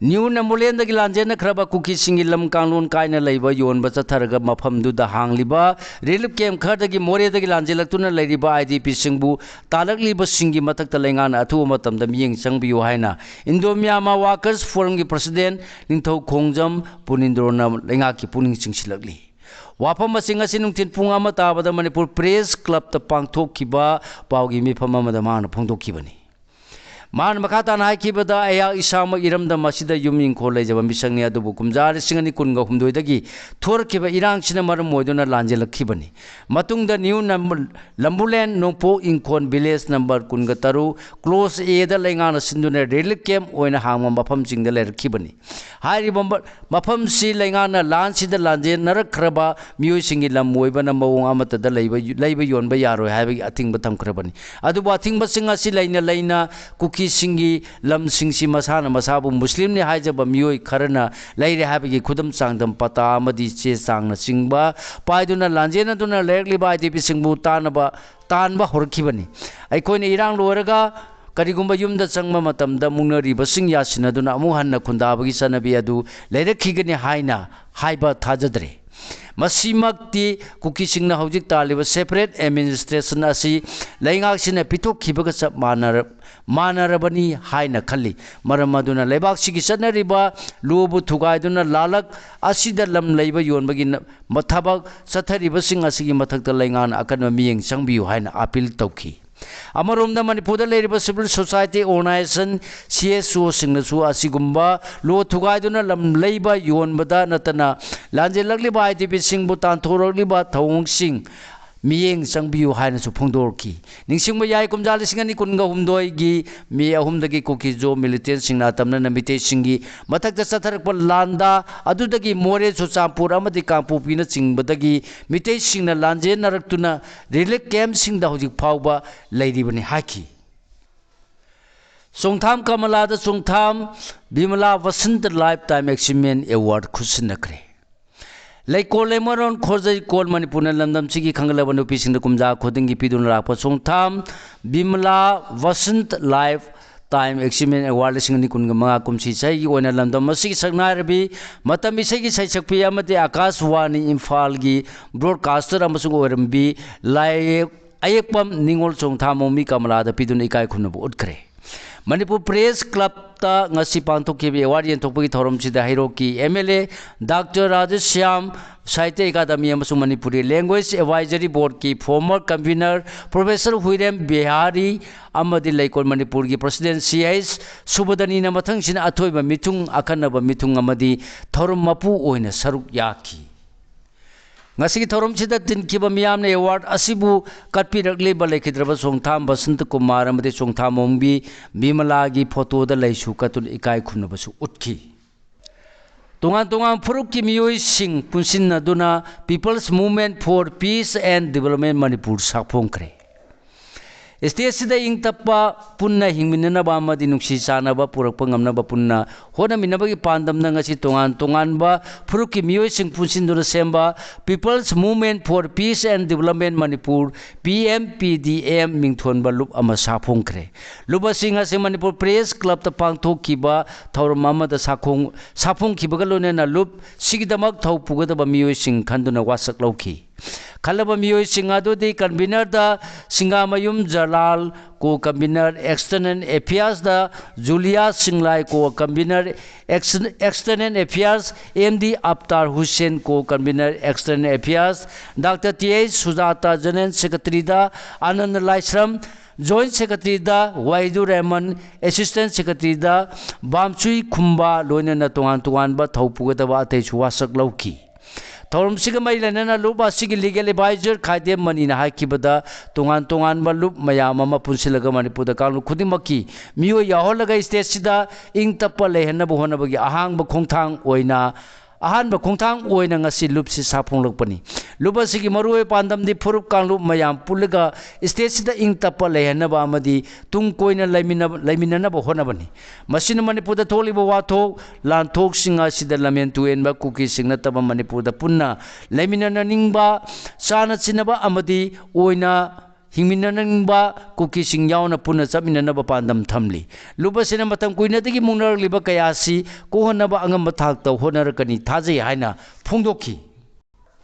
ꯅ꯭ꯌꯨ ꯅꯥꯒꯥꯂꯦꯟꯗꯒꯤ ꯂꯥꯟꯖꯦꯟꯅꯈ꯭ꯔꯕ ꯀꯨꯀꯤꯁꯤꯡꯒꯤ ꯂꯝ ꯀꯥꯡꯂꯣꯟ ꯀꯥꯏꯅ ꯂꯩꯕ, ꯌꯣꯟꯕ ꯆꯠꯊꯔꯒ ꯃꯐꯝꯗꯨꯗ ꯍꯥꯡꯂꯤꯕ ꯔꯤꯂꯤꯐ ꯀꯦꯝꯞ ꯈꯔꯗꯒꯤ ꯃꯣꯔꯦꯗꯒꯤ ꯂꯥꯟꯖꯦꯜꯂꯛꯇꯨꯅ ꯂꯩꯔꯤꯕ ꯑꯥꯏ ꯗꯤ ꯄꯤꯁꯤꯡꯕꯨ ꯇꯥꯜꯂꯛꯂꯤꯕꯁꯤꯡꯒꯤ ꯃꯊꯛꯇ ꯂꯩꯉꯥꯛꯅ ꯑꯊꯨꯕ ꯃꯇꯝꯗ ꯃꯤꯠꯌꯦꯡ ꯆꯪꯕꯤꯌꯨ ꯍꯥꯏꯅ ꯏꯟꯗꯣ ꯃ꯭ꯌꯥꯟꯃꯥꯔ ꯋꯥꯔꯀꯔꯁ ꯐꯣꯔꯝꯒꯤ ꯄ꯭ꯔꯁꯤꯗꯦꯟ ꯅꯤꯡꯊꯧ ꯈꯣꯡꯖꯝ ꯄꯨꯅꯤꯟꯗ꯭ꯔꯣꯅ ꯂꯩꯉꯥꯛꯀꯤ ꯄꯨꯛꯅꯤꯡ ꯆꯤꯡꯁꯤꯜꯂꯛꯂꯤ꯫ ꯋꯥꯐꯝ ꯑꯁꯤ ꯉꯁꯤ ꯅꯨꯡꯊꯤꯜ ꯄꯨꯡ ꯑꯃ ꯇꯥꯕꯗ ꯃꯅꯤꯄꯨꯔ ꯄ꯭ꯔꯦꯁ ꯀ꯭ꯂꯕꯇ ꯄꯥꯡꯊꯣꯛꯈꯤꯕ ꯄꯥꯎꯒꯤ ꯃꯤꯐꯝ ꯑꯃꯗ ꯃꯍꯥꯛꯅ ꯐꯣꯡꯗꯣꯛꯈꯤꯕꯅꯤ꯫ ꯃꯍꯥꯛꯅ ꯃꯈꯥ ꯇꯥꯅ ꯍꯥꯏꯈꯤꯕꯗ, ꯑꯩꯍꯥꯛ ꯏꯁꯥꯃꯛ ꯏꯔꯝꯗꯝ ꯑꯁꯤꯗ ꯌꯨꯝ ꯏꯪꯈꯣꯜ ꯂꯩꯖꯕ ꯃꯤꯁꯛꯅꯤ, ꯑꯗꯨꯕꯨ ꯀꯨꯝꯖꯥ ꯂꯤꯁꯤꯡ ꯑꯅꯤ ꯀꯨꯟꯒ ꯍꯨꯝꯗꯣꯏꯗꯒꯤ ꯊꯣꯔꯛꯈꯤꯕ ꯏꯔꯥꯡꯁꯤꯅ ꯃꯔꯝ ꯑꯣꯏꯗꯨꯅ ꯂꯥꯟꯖꯦꯜꯂꯛꯈꯤꯕꯅꯤ꯫ ꯃꯇꯨꯡꯗ ꯅ꯭ꯌꯨ ꯅꯝꯕ-, ꯂꯝꯕꯨꯂꯦꯟ ꯅꯣꯡꯄꯣꯛ ꯏꯪꯈꯣꯜ ꯚꯤꯂꯦꯖ ꯅꯝꯕꯔ ꯀꯨꯟꯒ ꯇꯔꯨꯛ, ꯀ꯭ꯂꯣꯁ ꯑꯦꯗ ꯂꯩꯉꯥꯛꯅ ꯁꯤꯟꯗꯨꯅ ꯔꯤꯂꯤꯐ ꯀꯦꯝꯞ ꯑꯣꯏꯅ ꯍꯥꯡꯕ ꯃꯐꯝꯁꯤꯡꯗ ꯂꯩꯔꯛꯈꯤꯕꯅꯤ꯫ ꯍꯥꯏꯔꯤꯕ ꯃ-, ꯃꯐꯝꯁꯤ ꯂꯩꯉꯥꯛꯅ ꯂꯥꯟꯁꯤꯗ ꯂꯥꯟꯖꯦꯟꯅꯔꯛꯈ꯭ꯔꯕ ꯃꯤꯑꯣꯏꯁꯤꯡꯒꯤ ꯂꯝ ꯑꯣꯏꯕꯅ ꯃꯑꯣꯡ ꯑꯃꯠꯇꯗ ꯂꯩꯕ, ꯂꯩꯕ ꯌꯣꯟꯕ ꯌꯥꯔꯣꯏ ꯍꯥꯏꯕꯒꯤ ꯑꯊꯤꯡꯕ ꯊꯝꯈ꯭ꯔꯕꯅꯤ꯫ ꯑꯗꯨꯕꯨ ꯑꯊꯤꯡꯕꯁꯤꯡ ꯑꯁꯤ ꯂꯩꯅ ꯂꯩꯅ ꯀꯨꯀꯤꯁꯤꯡꯒꯤ ꯂꯝꯁꯤꯡꯁꯤ ꯃꯁꯥꯅ ꯃꯁꯥꯕꯨ ꯃꯨꯁꯂꯤꯝꯅꯤ ꯍꯥꯏꯖꯕ ꯃꯤꯑꯣꯏ ꯈꯔꯅ ꯂꯩꯔꯦ ꯍꯥꯏꯕꯒꯤ ꯈꯨꯗꯝ ꯆꯥꯡꯗꯝ ꯄꯇꯥ ꯑꯃꯗꯤ ꯆꯦ ꯆꯥꯡꯅꯆꯤꯡꯕ ꯄꯥꯏꯗꯨꯅ ꯂꯥꯟꯖꯦꯟꯅꯗꯨꯅ ꯂꯩꯔꯛꯂꯤꯕ ꯑꯥꯏ ꯗꯤ ꯄꯤꯁꯤꯡꯕꯨ ꯇꯥꯟꯅꯕ ꯇꯥꯟꯕ ꯍꯧꯔꯛꯈꯤꯕꯅꯤ꯫ ꯑꯩꯈꯣꯏꯅ ꯏꯔꯥꯡ ꯂꯣꯏꯔꯒ ꯀꯔꯤꯒꯨꯝꯕ ꯌꯨꯝꯗ ꯆꯪꯕ ꯃꯇꯝꯗ ꯃꯨꯛꯅꯔꯤꯕꯁꯤꯡ ꯌꯥꯁꯤꯟꯅꯗꯨꯅ ꯑꯃꯨꯛ ꯍꯟꯅ ꯈꯨꯟꯗꯥꯕꯒꯤ ꯆꯠꯅꯕꯤ ꯑꯗꯨ ꯂꯩꯔꯛꯈꯤꯒꯅꯤ ꯍꯥꯏꯅ ꯍꯥꯏꯕ ꯊꯥꯖꯗ꯭ꯔꯦ꯫ ꯃꯁꯤꯃꯛꯇꯤ ꯀꯨꯀꯤꯁꯤꯡꯅ ꯍꯧꯖꯤꯛ ꯇꯥꯜꯂꯤꯕ separate administration ꯑꯁꯤ ꯂꯩꯉꯥꯛꯁꯤꯅ ꯄꯤꯊꯣꯛꯈꯤꯕꯒ ꯆꯞ ꯃꯥꯟꯅꯔ-, ꯃꯥꯟꯅꯔꯕꯅꯤ ꯍꯥꯏꯅ ꯈꯜꯂꯤ꯫ ꯃꯔꯝ ꯑꯗꯨꯅ ꯂꯩꯕꯥꯛꯁꯤꯒꯤ ꯆꯠꯅꯔꯤꯕ ꯂꯣꯕꯨ ꯊꯨꯒꯥꯏꯗꯨꯅ ꯂꯥꯜꯂꯛ ꯑꯁꯤꯗ ꯂꯝ ꯂꯩꯕ ꯌꯣꯟꯕꯒꯤ ꯅ-, ꯃ-, ꯊꯕꯛ ꯆꯠꯊꯔꯤꯕꯁꯤꯡ ꯑꯁꯤꯒꯤ ꯃꯊꯛꯇ ꯂꯩꯉꯥꯛꯅ ꯑꯀꯟꯕ ꯃꯤꯠꯌꯦꯡ ꯆꯪꯕꯤꯌꯨ ꯍꯥꯏꯅ ꯑꯥꯄꯤꯜ ꯇꯧꯈꯤ꯫ ꯑꯃꯔꯣꯝꯗ ꯃꯅꯤꯄꯨꯔꯗ ꯂꯩꯔꯤꯕ civil society organization, C S O ꯁꯤꯡꯅꯁꯨ ꯑꯁꯤꯒꯨꯝꯕ ꯂꯣ ꯊꯨꯒꯥꯏꯗꯨꯅ ꯂꯝ ꯂꯩꯕ ꯌꯣꯟꯕꯗ ꯅꯠꯇꯅ ꯂꯥꯟꯖꯦꯜꯂꯛꯂꯤꯕ I D P ꯁꯤꯡꯕꯨ ꯇꯥꯟꯊꯣꯔꯛꯂꯤꯕ ꯊꯧꯑꯣꯡꯁꯤꯡ ꯃꯤꯠꯌꯦꯡ ꯆꯪꯕꯤꯌꯨ ꯍꯥꯏꯅꯁꯨ ꯐꯣꯡꯗꯣꯔꯛꯈꯤ꯫ ꯅꯤꯡꯁꯤꯡꯕ ꯌꯥꯏ, ꯀꯨꯝꯖꯥ ꯂꯤꯁꯤꯡ ꯑꯅꯤ ꯀꯨꯟꯒ ꯍꯨꯝꯗꯣꯏꯒꯤ May ꯑꯍꯨꯝꯗꯒꯤ ꯀꯨꯀꯤ ꯖꯣ militantꯁꯤꯡꯅ ꯑꯇꯝꯅꯅ ꯃꯤꯇꯩꯁꯤꯡꯒꯤ ꯃꯊꯛꯇ ꯆꯠꯊꯔꯛꯄ ꯂꯥꯟꯗ ꯑꯗꯨꯗꯒꯤ ꯃꯣꯔꯦ, ꯆꯨꯔꯆꯥꯟꯄꯨꯔ ꯑꯃꯗꯤ ꯀꯥꯡꯄꯣꯛꯄꯤꯅꯆꯤꯡꯕꯗꯒꯤ ꯃꯤꯇꯩꯁꯤꯡꯅ ꯂꯥꯟꯖꯦꯟꯅꯔꯛꯇꯨꯅ relief campꯁꯤꯡꯗ ꯍꯧꯖꯤꯛ ꯐꯥꯎꯕ ꯂꯩꯔꯤꯕꯅꯤ ꯍꯥꯏꯈꯤ꯫ ꯆꯣꯡꯊꯥꯝ ꯀꯃꯂꯥꯗ ꯆꯣꯡꯊꯥꯝ ꯕꯤꯃꯂꯥ ꯕꯁꯟꯇ Lifetime Achievement Award ꯈꯨꯠꯁꯤꯟꯅꯈ꯭ꯔꯦ꯫ ꯂꯩꯀꯣꯜ ꯂꯩꯃꯔꯣꯟ ꯈꯣꯔꯖꯩꯀꯣꯜ ꯃꯅꯤꯄꯨꯔꯅ ꯂꯝꯗꯝꯁꯤꯒꯤ ꯈꯪꯒꯠꯂꯕ ꯅꯨꯄꯤꯁꯤꯡꯗ ꯀꯨꯝꯖꯥ ꯈꯨꯗꯤꯡꯒꯤ ꯄꯤꯗꯨꯅ ꯂꯥꯛꯄ ꯆꯣꯡꯊꯥꯝ ꯕꯤꯃꯂꯥ ꯕꯁꯟꯇ Lifetime Achievement Award ꯂꯤꯁꯤꯡ ꯑꯅꯤ ꯀꯨꯟꯒ ꯃꯉꯥ ꯀꯨꯝꯁꯤ ꯆꯍꯤꯒꯤ ꯑꯣꯏꯅ ꯂꯝꯗꯝ ꯑꯁꯤꯒꯤ ꯁꯛꯅꯥꯏꯔꯕꯤ, ꯃꯇꯝ ꯏꯁꯩꯒꯤ ꯁꯩꯁꯛꯄꯤ ꯑꯃꯗꯤ ꯑꯀꯥꯁꯋꯥꯅꯤ ꯏꯝꯐꯥꯜꯒꯤ broadcaster ꯑꯃꯁꯨ ꯑꯣꯏꯔꯝꯕꯤ ꯂꯥꯏ ꯑꯌꯦꯛꯄꯝ ꯅꯤꯉꯣꯜ ꯆꯣꯡꯊꯥꯃꯣꯃꯤ ꯀꯃꯂꯥꯗ ꯄꯤꯗꯨꯅ ꯏꯀꯥꯏ ꯈꯨꯝꯅꯕ ꯎꯠꯈ꯭ꯔꯦ꯫ ꯃꯅꯤꯄꯨꯔ Press Clubꯇ ꯉꯁꯤ ꯄꯥꯡꯊꯣꯛꯈꯤꯕ award ꯌꯦꯟꯊꯣꯛꯄꯒꯤ ꯊꯧꯔꯝꯁꯤꯗ ꯍꯩꯔꯣꯛꯀꯤ M L A Doctor Radheshyam, Sahitya Akademi ꯑꯃꯁꯨꯡ Manipuri Language Advisory Boardꯀꯤ former convener Professor ꯍꯨꯏꯔꯦꯝ Bihari ꯑꯃꯗꯤ ꯂꯩꯀꯣꯜ ꯃꯅꯤꯄꯨꯔꯒꯤ President C H ꯁꯨꯕꯗꯅꯤꯅ ꯃꯊꯪꯁꯤꯅ ꯑꯊꯣꯏꯕ ꯃꯤꯊꯨꯡ, ꯑꯈꯟꯅꯕ ꯃꯤꯊꯨꯡ ꯑꯃꯗꯤ ꯊꯧꯔꯝ ꯃꯄꯨ ꯑꯣꯏꯅ ꯁꯔꯨꯛ ꯌꯥꯈꯤ꯫ ꯉꯁꯤꯒꯤ ꯊꯧꯔꯝꯁꯤꯗ ꯇꯤꯟꯈꯤꯕ ꯃꯤꯌꯥꯝꯅ award ꯑꯁꯤꯕꯨ ꯀꯠꯄꯤꯔꯛꯂꯤꯕ ꯂꯩꯈꯤꯗ꯭ꯔꯕ ꯆꯣꯡꯊꯥꯝ ꯕꯁꯟꯇ ꯀꯨꯃꯥꯔ ꯑꯃꯗꯤ ꯆꯣꯡꯊꯥꯝ ꯑꯣꯡꯕꯤ ꯕꯤꯃꯂꯥꯒꯤ photoꯗ ꯂꯩꯁꯨ ꯀꯠꯇꯨꯅ ꯏꯀꯥꯏ ꯈꯨꯝꯅꯕꯁꯨ ꯎꯠꯈꯤ꯫ ꯇꯣꯉꯥꯟ ꯇꯣꯉꯥꯟ ꯐꯨꯔꯨꯞꯀꯤ ꯃꯤꯑꯣꯏꯁꯤꯡ ꯄꯨꯟꯁꯤꯟꯅꯗꯨꯅ People's Movement for Peace and Development Manipur ꯁꯥꯐꯣꯡꯈ꯭ꯔꯦ꯫ Stateꯁꯤꯗ ꯏꯪ ꯇꯞꯄ, ꯄꯨꯟꯅ ꯍꯤꯡꯃꯤꯟꯅꯅꯕ ꯑꯃꯗꯤ ꯅꯨꯡꯁꯤ ꯆꯥꯟꯅꯕ ꯄꯨꯔꯛꯄ ꯉꯝꯅꯕ ꯄꯨꯟꯅ ꯍꯣꯠꯅꯃꯤꯟꯅꯕꯒꯤ ꯄꯥꯟꯗꯝꯗ ꯉꯁꯤ ꯇꯣꯉꯥꯟ ꯇꯣꯉꯥꯟꯕ ꯐꯨꯔꯨꯞꯀꯤ ꯃꯤꯑꯣꯏꯁꯤꯡ ꯄꯨꯟꯁꯤꯟꯗꯨꯅ ꯁꯦꯝꯕ People's Movement for Peace and Development Manipur, P M P D M, ꯃꯤꯡꯊꯣꯟꯕ ꯂꯨꯞ ꯑꯃ ꯁꯥꯐꯣꯡꯈ꯭ꯔꯦ꯫ ꯂꯨꯞ ꯑꯁꯤ ꯉꯁꯤ ꯃꯅꯤꯄꯨꯔ Press Clubꯇ ꯄꯥꯡꯊꯣꯛꯈꯤꯕ ꯊꯧꯔꯝ ꯑꯃꯗ ꯁꯥꯈꯣꯡ-, ꯁꯥꯐꯣꯡꯈꯤꯕꯒ ꯂꯣꯏꯅꯅ ꯂꯨꯞꯁꯤꯒꯤꯗꯃꯛ ꯊꯧ ꯄꯨꯒꯗꯕ ꯃꯤꯑꯣꯏꯁꯤꯡ ꯈꯟꯗꯨꯅ ꯋꯥꯁꯛ ꯂꯧꯈꯤ꯫ ꯈꯜꯂꯕ ꯃꯤꯑꯣꯏꯁꯤꯡ ꯑꯗꯨꯗꯤ convener ꯗ ꯁꯤꯡꯒꯥꯃꯌꯨꯝ Jalal, co convener external affairs ꯗ ꯖꯨꯂꯤꯌꯥ ꯁꯤꯡꯂꯥꯏ, co convener external affairs, M D Aptar Hussain, co convener external affairs, Doctor T H Sujata, general secretary ꯗ ꯑꯅꯟꯗ ꯂꯥꯏꯁ꯭ꯔꯝ, joint secretary ꯗ ꯋꯥꯍꯤꯗꯨꯔ ꯔꯍꯃꯟ, assistant secretary ꯗ ꯕꯥꯝꯆꯨꯏ ꯈꯨꯝꯕ, ꯂꯣꯏꯅꯅ ꯇꯣꯉꯥꯟ ꯇꯣꯉꯥꯟꯕ ꯊꯧ ꯄꯨꯒꯗꯕ ꯑꯇꯩꯁꯨ ꯋꯥꯁꯛ ꯂꯧꯈꯤ꯫ ꯊꯧꯔꯝꯁꯤꯒ ꯃꯔꯤ ꯂꯩꯅꯅ ꯂꯨꯞ ꯑꯁꯤꯒꯤ legal advisor ꯈꯥꯏꯗꯦꯝ ꯃꯅꯤꯅ ꯍꯥꯏꯈꯤꯕꯗ, ꯇꯣꯉꯥꯟ ꯇꯣꯉꯥꯟꯕ ꯂꯨꯞ ꯃꯌꯥꯝ ꯑꯃ ꯄꯨꯟꯁꯤꯜꯂꯒ ꯃꯅꯤꯄꯨꯔꯗ ꯀꯥꯡꯂꯨꯞ ꯈꯨꯗꯤꯡꯃꯛꯀꯤ ꯃꯤꯑꯣꯏ ꯌꯥꯎꯍꯜꯂꯒ state ꯁꯤꯗ ꯏꯪ ꯇꯞꯄ ꯂꯩꯍꯟꯅꯕ ꯍꯣꯠꯅꯕꯒꯤ ꯑꯍꯥꯡꯕ ꯈꯣꯡꯊꯥꯡ ꯑꯣꯏꯅ, ꯑꯍꯥꯟꯕ ꯈꯣꯡꯊꯥꯡ ꯑꯣꯏꯅ ꯉꯁꯤ ꯂꯨꯞꯁꯤ ꯁꯥꯐꯣꯡꯂꯛꯄꯅꯤ꯫ ꯂꯨꯞ ꯑꯁꯤꯒꯤ ꯃꯔꯨꯑꯣꯏꯕ ꯄꯥꯟꯗꯝꯗꯤ ꯐꯨꯔꯨꯞ ꯀꯥꯡꯂꯨꯞ ꯃꯌꯥꯝ ꯄꯨꯜꯂꯒ state ꯁꯤꯗ ꯏꯪ ꯇꯞꯄ ꯂꯩꯍꯟꯅꯕ ꯑꯃꯗꯤ ꯇꯨꯡ ꯀꯣꯏꯅ ꯂꯩꯃꯤꯟꯅꯕ, ꯂꯩꯃꯤꯟꯅꯅꯕ ꯍꯣꯠꯅꯕꯅꯤ꯫ ꯃꯁꯤꯅ ꯃꯅꯤꯄꯨꯔꯗ ꯊꯣꯛꯂꯤꯕ ꯋꯥꯊꯣꯛ ꯂꯥꯟꯊꯣꯛꯁꯤꯡ ꯑꯁꯤꯗ ꯂꯝꯍꯦꯟ ꯇꯨꯍꯦꯟꯕ ꯀꯨꯀꯤꯁꯤꯡ ꯅꯠꯇꯕ ꯃꯅꯤꯄꯨꯔꯗ ꯄꯨꯟꯅ ꯂꯩꯃꯤꯟꯅꯅꯤꯡꯕ, ꯆꯥꯅ ꯆꯤꯟꯅꯕ ꯑꯃꯗꯤ ꯑꯣꯏꯅ ꯍꯤꯡꯃꯤꯟꯅꯅꯤꯡꯕ ꯀꯨꯀꯤꯁꯤꯡ ꯌꯥꯎꯅ ꯄꯨꯟꯅ ꯆꯠꯃꯤꯟꯅꯅꯕ ꯄꯥꯟꯗꯝ ꯊꯝꯂꯤ꯫ ꯂꯨꯞ ꯑꯁꯤꯅ ꯃꯇꯝ ꯀꯨꯏꯅꯗꯒꯤ ꯃꯨꯛꯅꯔꯛꯂꯤꯕ ꯀꯌꯥ ꯑꯁꯤ ꯀꯣꯛꯍꯟꯅꯕ ꯑꯉꯝꯕ ꯊꯥꯛꯇ ꯍꯣꯠꯅꯔꯛꯀꯅꯤ ꯊꯥꯖꯩ ꯍꯥꯏꯅ ꯐꯣꯡꯗꯣꯛꯈꯤ꯫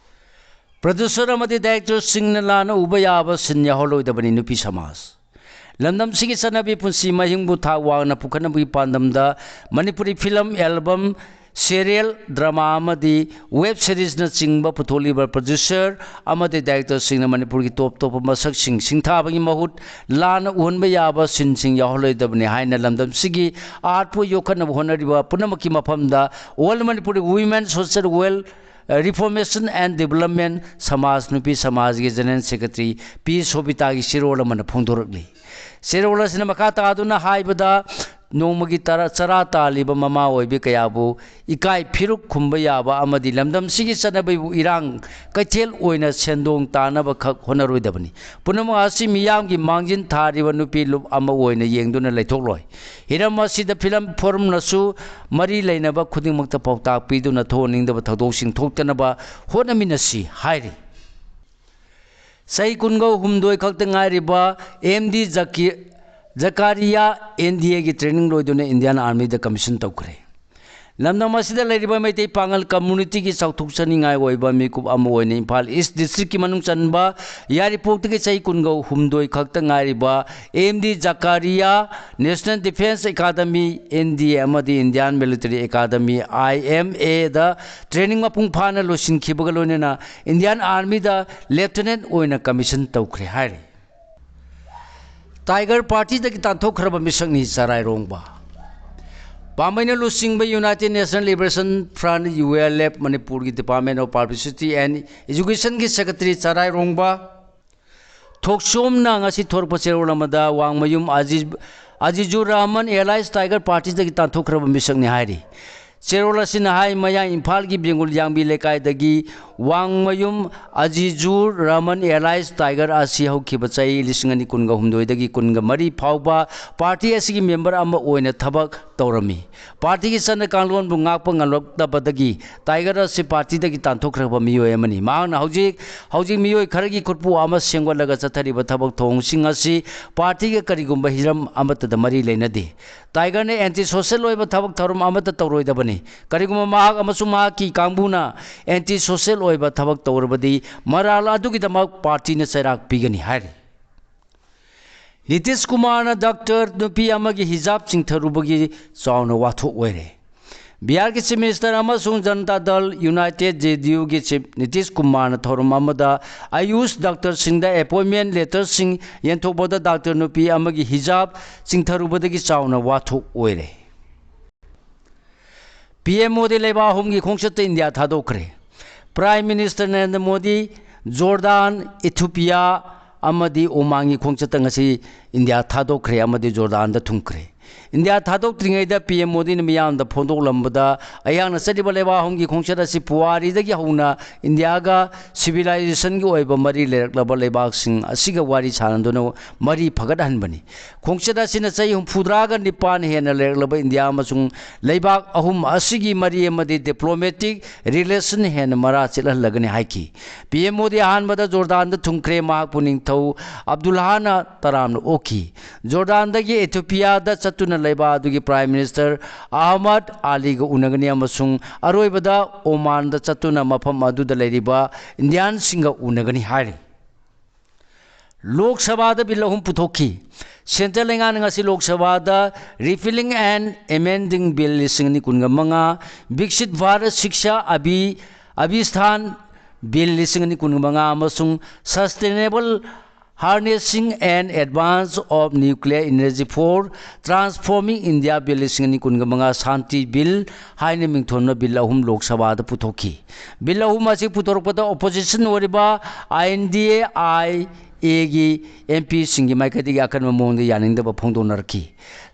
Producer ꯑꯃꯗꯤ director ꯁꯤꯡꯅ ꯂꯥꯟꯅ ꯎꯕ ꯌꯥꯕ ꯁꯤꯟ ꯌꯥꯎꯍꯜꯂꯣꯏꯗꯕꯅꯤ ꯅꯨꯄꯤ ꯁꯃꯥꯖ꯫ ꯂꯝꯗꯝꯁꯤꯒꯤ ꯆꯠꯅꯕꯤ ꯄꯨꯟꯁꯤ ꯃꯍꯤꯡꯕꯨ ꯊꯥꯛ ꯋꯥꯡꯅ ꯄꯨꯈꯠꯅꯕꯒꯤ ꯄꯥꯟꯗꯝꯗ Manipuri film, album, serial, drama ꯑꯃꯗꯤ web series ꯅꯆꯤꯡꯕ ꯄꯨꯊꯣꯛꯂꯤꯕ producer ꯑꯃꯗꯤ director ꯁꯤꯡꯅ ꯃꯅꯤꯄꯨꯔꯒꯤ ꯇꯣꯞ ꯇꯣꯞꯄ ꯃꯁꯛꯁꯤꯡ ꯁꯤꯡꯊꯥꯕꯒꯤ ꯃꯍꯨꯠ ꯂꯥꯟꯅ ꯎꯍꯟꯕ ꯌꯥꯕ ꯁꯤꯟꯁꯤꯡ ꯌꯥꯎꯍꯜꯂꯣꯏꯗꯕꯅꯤ ꯍꯥꯏꯅ ꯂꯝꯗꯝꯁꯤꯒꯤ art ꯄꯨ ꯌꯣꯛꯈꯠꯅꯕ ꯍꯣꯠꯅꯔꯤꯕ ꯄꯨꯝꯅꯃꯛꯀꯤ ꯃꯐꯝꯗ All Manipuri Women Social Well Reformation and Development ꯁꯃꯥꯖ ꯅꯨꯄꯤ ꯁꯃꯥꯖꯒꯤ general secretary ꯄꯤ ꯁꯣꯕꯤꯇꯥꯒꯤ ꯆꯦꯔꯣꯜ ꯑꯃꯅ ꯐꯣꯡꯗꯣꯔꯛꯂꯤ꯫ ꯆꯦꯔꯣꯜ ꯑꯁꯤꯅ ꯃꯈꯥ ꯇꯥꯗꯨꯅ ꯍꯥꯏꯕꯗ, ꯅꯣꯡꯃꯒꯤ ꯇꯔꯥ, ꯆꯔꯥ ꯇꯥꯜꯂꯤꯕ ꯃꯃꯥ ꯑꯣꯏꯕꯤ ꯀꯌꯥꯕꯨ ꯏꯀꯥꯏ ꯐꯤꯔꯨꯛ ꯈꯨꯝꯕ ꯌꯥꯕ ꯑꯃꯗꯤ ꯂꯝꯗꯝꯁꯤꯒꯤ ꯆꯠꯅꯕꯤꯕꯨ ꯏꯔꯥꯡ ꯀꯩꯊꯦꯜ ꯑꯣꯏꯅ ꯁꯦꯟꯗꯣꯡ ꯇꯥꯅꯕ ꯈꯛ ꯍꯣꯠꯅꯔꯣꯏꯗꯕꯅꯤ꯫ ꯄꯨꯝꯅꯃꯛ ꯑꯁꯤ ꯃꯤꯌꯥꯝꯒꯤ ꯃꯥꯡꯖꯤꯟ ꯊꯥꯔꯤꯕ ꯅꯨꯄꯤ ꯂꯨꯞ ꯑꯃ ꯑꯣꯏꯅ ꯌꯦꯡꯗꯨꯅ ꯂꯩꯊꯣꯛꯂꯣꯏ꯫ ꯍꯤꯔꯝ ꯑꯁꯤꯗ film forum ꯅꯁꯨ ꯃꯔꯤ ꯂꯩꯅꯕ ꯈꯨꯗꯤꯡꯃꯛꯇ ꯄꯥꯎꯇꯥꯛ ꯄꯤꯗꯨꯅ ꯊꯣꯛꯍꯟꯅꯤꯡꯗꯕ ꯊꯧꯗꯣꯛꯁꯤꯡ ꯊꯣꯛꯇꯅꯕ ꯍꯣꯠꯅꯃꯤꯟꯅꯁꯤ ꯍꯥꯏꯔꯤ꯫ ꯆꯍꯤ ꯀꯨꯟꯒ ꯍꯨꯝꯗꯣꯏ ꯈꯛꯇ ꯉꯥꯏꯔꯤꯕ ꯑꯦꯝ ꯗꯤ ꯖꯀꯤ-, ꯖꯀꯥꯔꯤꯌꯥ ꯑꯦꯟ ꯗꯤ ꯑꯦꯒꯤ training ꯂꯣꯏꯗꯨꯅ Indian Army ꯗ commission ꯇꯧꯈ꯭ꯔꯦ꯫ ꯂꯝꯗꯝ ꯑꯁꯤꯗ ꯂꯩꯔꯤꯕ ꯃꯩꯇꯩ ꯄꯥꯉꯜ community ꯒꯤ ꯆꯥꯎꯊꯣꯛꯆꯅꯤꯡꯉꯥꯏ ꯑꯣꯏꯕ ꯃꯤꯀꯨꯞ ꯑꯃ ꯑꯣꯏꯅ ꯏꯝꯐꯥꯜ East District ꯀꯤ ꯃꯅꯨꯡ ꯆꯟꯕ ꯌꯥꯏꯔꯤꯄꯣꯛꯇꯒꯤ ꯆꯍꯤ ꯀꯨꯟꯒ ꯍꯨꯝꯗꯣꯏ ꯈꯛꯇ ꯉꯥꯏꯔꯤꯕ M D Zakaria National Defence Academy, N D A, ꯑꯃꯗꯤ Indian Military Academy, I M A the training ꯃꯄꯨꯡ ꯐꯥꯅ ꯂꯣꯏꯁꯤꯟꯈꯤꯕꯒ ꯂꯣꯏꯅꯅ Indian Army ꯗ Lieutenant ꯑꯣꯏꯅ commission ꯇꯧꯈ꯭ꯔꯦ ꯍꯥꯏꯔꯤ꯫ Tiger Party ꯗꯒꯤ ꯇꯥꯟꯊꯣꯛꯈ꯭ꯔꯕ ꯃꯤꯁꯛꯅꯤ ꯆꯔꯥꯏꯔꯣꯡꯕ꯫ ꯄꯥꯝꯕꯩꯅ ꯂꯨꯆꯤꯡꯕ United National Liberation Front, U L F, ꯃꯅꯤꯄꯨꯔꯒꯤ Department of Publicity and Education ꯒꯤ Secretary ꯆꯔꯥꯏꯔꯣꯡꯕ ꯊꯣꯛꯆꯣꯝꯅ ꯉꯁꯤ ꯊꯣꯔꯛꯄ ꯆꯦꯔꯣꯜ ꯑꯃꯗ ꯋꯥꯡꯃꯌꯨꯝ ꯑꯖꯤ-, ꯑꯖꯤꯖꯨꯔ ꯔꯍꯃꯟ alias Tiger Party ꯗꯒꯤ ꯇꯥꯟꯊꯣꯛꯈ꯭ꯔꯕ ꯃꯤꯁꯛꯅꯤ ꯍꯥꯏꯔꯤ꯫ ꯆꯦꯔꯣꯜ ꯑꯁꯤꯅ ꯍꯥꯏ, ꯃꯌꯥꯡ ꯏꯝꯐꯥꯜꯒꯤ ꯕꯦꯡꯒꯨꯜ ꯌꯥꯡꯕꯤ ꯂꯩꯀꯥꯏꯗꯒꯤ ꯋꯥꯡꯃꯌꯨꯝ ꯑꯖꯤꯖꯨꯔ ꯔꯍꯃꯟ alias Tiger ꯑꯁꯤ ꯍꯧꯈꯤꯕ ꯆꯍꯤ ꯂꯤꯁꯤꯡ ꯑꯅꯤ ꯀꯨꯟꯒ ꯍꯨꯝꯗꯣꯏꯗꯒꯤ ꯀꯨꯟꯒ ꯃꯔꯤ ꯐꯥꯎꯕ party ꯑꯁꯤꯒꯤ member ꯑꯃ ꯑꯣꯏꯅ ꯊꯕꯛ ꯇꯧꯔꯝꯃꯤ꯫ Party ꯒꯤ ꯆꯠꯅ ꯀꯥꯡꯂꯣꯟꯕꯨ ꯉꯥꯛꯄ ꯉꯝꯂꯛꯇꯕꯗꯒꯤ Tiger ꯑꯁꯤ party ꯗꯒꯤ ꯇꯥꯟꯊꯣꯛꯈ꯭ꯔꯕ ꯃꯤꯑꯣꯏ ꯑꯃꯅꯤ꯫ ꯃꯍꯥꯛꯅ ꯍꯧꯖꯤꯛ, ꯍꯧꯖꯤꯛ ꯃꯤꯑꯣꯏ ꯈꯔꯒꯤ ꯈꯨꯠꯄꯨ ꯑꯃ ꯁꯦꯝꯒꯠꯂꯒ ꯆꯠꯊꯔꯤꯕ ꯊꯕꯛ ꯊꯧꯑꯣꯡꯁꯤꯡ ꯑꯁꯤ party ꯒ ꯀꯔꯤꯒꯨꯝꯕ ꯍꯤꯔꯝ ꯑꯃꯠꯇꯗ ꯃꯔꯤ ꯂꯩꯅꯗꯦ꯫ Tiger ꯅ anti social ꯑꯣꯏꯕ ꯊꯕꯛ ꯊꯧꯔꯝ ꯑꯃꯠꯇ ꯇꯧꯔꯣꯏꯗꯕꯅꯤ꯫ ꯀꯔꯤꯒꯨꯝꯕ ꯃꯍꯥꯛ ꯑꯃꯁꯨꯡ ꯃꯍꯥꯛꯀꯤ ꯀꯥꯡꯕꯨꯅ anti social ꯑꯣꯏꯕ ꯊꯕꯛ ꯇꯧꯔꯕꯗꯤ ꯃꯔꯥꯜ ꯑꯗꯨꯒꯤꯗꯃꯛ party ꯅ ꯆꯩꯔꯥꯛ ꯄꯤꯒꯅꯤ ꯍꯥꯏꯔꯤ꯫ ꯅꯤꯇꯤꯁ ꯀꯨꯃꯥꯔꯅ doctor ꯅꯨꯄꯤ ꯑꯃꯒꯤ hijab ꯆꯤꯡꯊꯔꯨꯕꯒꯤ ꯆꯥꯎꯅ ꯋꯥꯊꯣꯛ ꯑꯣꯏꯔꯦ꯫ ꯕꯤꯍꯥꯔꯒꯤ Chief Minister ꯑꯃꯁꯨꯡ ꯖꯅꯇꯥ ꯗꯜ United, J D U ꯒꯤ Chief ꯅꯤꯇꯤꯁ ꯀꯨꯃꯥꯔꯅ ꯊꯧꯔꯝ ꯑꯃꯗ ꯑꯌꯨꯁ doctor ꯁꯤꯡꯗ appointment letter ꯁꯤꯡ ꯌꯦꯟꯊꯣꯛꯄꯗ doctor ꯅꯨꯄꯤ ꯑꯃꯒꯤ hijab ꯆꯤꯡꯊꯔꯨꯕꯗꯒꯤ ꯆꯥꯎꯅ ꯋꯥꯊꯣꯛ ꯑꯣꯏꯔꯦ꯫ P M ꯃꯣꯗꯤ ꯂꯩꯕꯥꯛ ꯑꯍꯨꯝꯒꯤ ꯈꯣꯡꯆꯠꯇ ꯏꯟꯗꯤꯌꯥ ꯊꯥꯗꯣꯛꯈ꯭ꯔꯦ꯫ Prime Minister Narendra Modi Jordan, Ethiopia ꯑꯃꯗꯤ ꯑꯣꯃꯥꯟꯒꯤ ꯈꯣꯡꯆꯠꯇ ꯉꯁꯤ ꯏꯟꯗꯤꯌꯥ ꯊꯥꯗꯣꯛꯈ꯭ꯔꯦ ꯑꯃꯗꯤ ꯖꯣꯔꯗꯥꯟꯗ ꯊꯨꯡꯈ꯭ꯔꯦ꯫ ꯏꯟꯗꯤꯌꯥ ꯊꯥꯗꯣꯛꯇ꯭ꯔꯤꯉꯩꯗ P M ꯃꯣꯗꯤꯅ ꯃꯤꯌꯥꯝꯗ ꯐꯣꯡꯗꯣꯛꯂꯝꯕꯗ, ꯑꯩꯍꯥꯛꯅ ꯆꯠꯂꯤꯕ ꯂꯩꯕꯥꯛ ꯑꯍꯨꯝꯒꯤ ꯈꯣꯡꯆꯠ ꯑꯁꯤ ꯄꯨꯋꯥꯔꯤꯗꯒꯤ ꯍꯧꯅ ꯏꯟꯗꯤꯌꯥꯒ civilization ꯒꯤ ꯑꯣꯏꯕ ꯃꯔꯤ ꯂꯩꯔꯛꯂꯕ ꯂꯩꯕꯥꯛꯁꯤꯡ ꯑꯁꯤꯒ ꯋꯥꯔꯤ ꯁꯥꯅꯗꯨꯅ ꯃꯔꯤ ꯐꯒꯠꯍꯟꯕꯅꯤ꯫ ꯈꯣꯡꯆꯠ ꯑꯁꯤꯅ ꯆꯍꯤ ꯍꯨꯝꯐꯨꯇꯔꯥꯒ ꯅꯤꯄꯥꯟ ꯍꯦꯟꯅ ꯂꯩꯔꯛꯂꯕ ꯏꯟꯗꯤꯌꯥ ꯑꯃꯁꯨꯡ ꯂꯩꯕꯥꯛ ꯑꯍꯨꯝ ꯑꯁꯤꯒꯤ ꯃꯔꯤ ꯑꯃꯗꯤ diplomatic relation ꯍꯦꯟꯅ ꯃꯔꯥ ꯆꯦꯜꯍꯜꯂꯒꯅꯤ ꯍꯥꯏꯈꯤ꯫ P M ꯃꯣꯗꯤ ꯑꯍꯥꯟꯕꯗ ꯖꯣꯔꯗꯥꯟꯗ ꯊꯨꯡꯈ꯭ꯔꯦ꯫ ꯃꯍꯥꯛꯄꯨ ꯅꯤꯡꯊꯧ ꯑꯕꯗꯨꯜꯍꯥꯅ ꯇꯔꯥꯝꯅ ꯑꯣꯛꯈꯤ꯫ ꯖꯣꯔꯗꯥꯟꯗꯒꯤ ꯏꯊꯤꯑꯣꯄꯤꯌꯥꯗ ꯆꯠ- ꯆꯠꯇꯨꯅ ꯂꯩꯕ ꯑꯗꯨꯒꯤ Prime Minister ꯑꯍꯃꯗ ꯑꯂꯤꯒ ꯎꯅꯒꯅꯤ ꯑꯃꯁꯨꯡ ꯑꯔꯣꯏꯕꯗ ꯑꯣꯃꯥꯟꯗ ꯆꯠꯇꯨꯅ ꯃꯐꯝ ꯑꯗꯨꯗ ꯂꯩꯔꯤꯕ ꯏꯟꯗꯤꯌꯥꯟꯁꯤꯡꯒ ꯎꯅꯒꯅꯤ ꯍꯥꯏꯔꯤ꯫ ꯂꯣꯛ ꯁꯚꯥꯗ ꯕꯤꯜ ꯑꯍꯨꯝ ꯄꯨꯊꯣꯛꯈꯤ꯫ ꯁꯦꯟꯇ꯭ꯔꯦꯜ ꯂꯩꯉꯥꯛꯅ ꯉꯁꯤ ꯂꯣꯛ ꯁꯚꯥꯗ Repealing and Amending Bill ꯂꯤꯁꯤꯡ ꯑꯅꯤ ꯀꯨꯟꯒ ꯃꯉꯥ, ꯕꯤꯛꯁꯤꯠ ꯚꯥꯔꯠ ꯁꯤꯛꯁꯥ ꯑꯚꯤ ꯑꯚꯤꯁꯊꯥꯟ ꯕꯤꯜ ꯂꯤꯁꯤꯡ ꯑꯅꯤ ꯀꯨꯟꯒ ꯃꯉꯥ ꯑꯃꯁꯨꯡ Sustainable Harnessing and Advance of Nuclear Energy for Transforming India Bill ꯂꯤꯁꯤꯡ ꯑꯅꯤ ꯀꯨꯟꯒ ꯃꯉꯥ, ꯁꯥꯟꯇꯤ ꯕꯤꯜ ꯍꯥꯏꯅ ꯃꯤꯡꯊꯣꯟꯕ ꯕꯤꯜ ꯑꯍꯨꯝ ꯂꯣꯛ ꯁꯚꯥꯗ ꯄꯨꯊꯣꯛꯈꯤ꯫ ꯕꯤꯜ ꯑꯍꯨꯝ ꯑꯁꯤ ꯄꯨꯊꯣꯔꯛꯄꯗ opposition ꯑꯣꯏꯔꯤꯕ I N D A I A ꯒꯤ M P ꯁꯤꯡꯒꯤ ꯃꯥꯏꯀꯩꯗꯒꯤ ꯑꯀꯟꯕ ꯃꯑꯣꯡꯗ ꯌꯥꯅꯤꯡꯗꯕ ꯐꯣꯡꯗꯣꯛꯅꯔꯛꯈꯤ꯫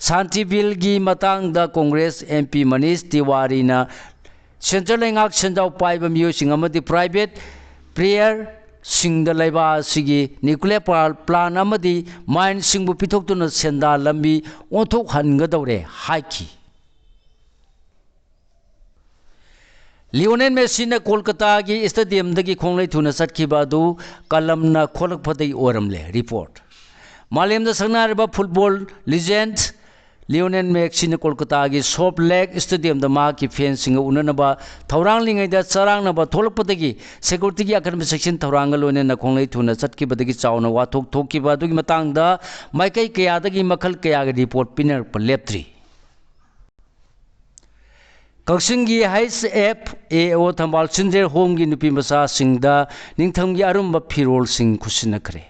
ꯁꯥꯟꯇꯤ ꯕꯤꯜꯒꯤ ꯃꯇꯥꯡꯗ Congress M P Manish ꯇꯤꯋꯥꯔꯤꯅ central ꯂꯩꯉꯥꯛ ꯁꯦꯟꯖꯥꯎ ꯄꯥꯏꯕ ꯃꯤꯑꯣꯏꯁꯤꯡ ꯑꯃꯗꯤ private playerꯁꯤꯡꯗ ꯂꯩꯕꯥꯛ ꯑꯁꯤꯒꯤ nuclear power plant ꯑꯃꯗꯤ mineꯁꯤꯡꯕꯨ ꯄꯤꯊꯣꯛꯇꯨꯅ ꯁꯦꯟꯗꯥꯟ ꯂꯝꯕꯤ ꯑꯣꯟꯊꯣꯛꯍꯟꯒꯗꯧꯔꯦ ꯍꯥꯏꯈꯤ꯫ ꯂꯤꯑꯣꯅꯦꯜ ꯃꯦꯁꯤꯅ ꯀꯣꯜꯀꯇꯥꯒꯤ stadiumꯗꯒꯤ ꯈꯣꯡꯂꯩ ꯊꯨꯅ ꯆꯠꯈꯤꯕ ꯑꯗꯨ ꯀꯂꯝꯅ ꯈꯣꯠꯂꯛꯄꯗꯒꯤ ꯑꯣꯏꯔꯝꯂꯦ꯫ Report꯫ ꯃꯥꯂꯦꯝꯗ ꯁꯛꯅꯥꯏꯔꯕ football legend ꯂꯤꯑꯣꯅꯦꯜ ꯃꯦꯁꯤꯅ ꯀꯣꯜꯀꯇꯥꯒꯤ ꯁꯣꯞ ꯂꯦꯛ stadiumꯗ ꯃꯍꯥꯛꯀꯤ fanꯁꯤꯡꯒ ꯎꯅꯅꯕ ꯊꯧꯔꯥꯡꯂꯤꯉꯩꯗ ꯆꯔꯥꯡꯅꯕ ꯊꯣꯛꯂꯛꯄꯗꯒꯤ securityꯒꯤ ꯑꯀꯟꯕ ꯆꯦꯛꯁꯤꯟ ꯊꯧꯔꯥꯡꯒ ꯂꯣꯏꯅꯅ ꯈꯣꯡꯂꯩ ꯊꯨꯅ ꯆꯠꯈꯤꯕꯗꯒꯤ ꯆꯥꯎꯅ ꯋꯥꯊꯣꯛ ꯊꯣꯛꯈꯤꯕ ꯑꯗꯨꯒꯤ ꯃꯇꯥꯡꯗ ꯃꯥꯏꯀꯩ ꯀꯌꯥꯗꯒꯤ ꯃꯈꯜ ꯀꯌꯥꯒꯤ report ꯄꯤꯅꯔꯛꯄ ꯂꯦꯞꯇ꯭ꯔꯤ꯫ ꯀꯛꯆꯤꯡꯒꯤ H F A O ꯊꯝꯕꯥꯜ Children Homeꯒꯤ ꯅꯨꯄꯤ ꯃꯆꯥꯁꯤꯡꯗ ꯅꯤꯡꯊꯝꯒꯤ ꯑꯔꯨꯝꯕ ꯐꯤꯔꯣꯜꯁꯤꯡ ꯈꯨꯠꯁꯤꯟꯅꯈ꯭ꯔꯦ꯫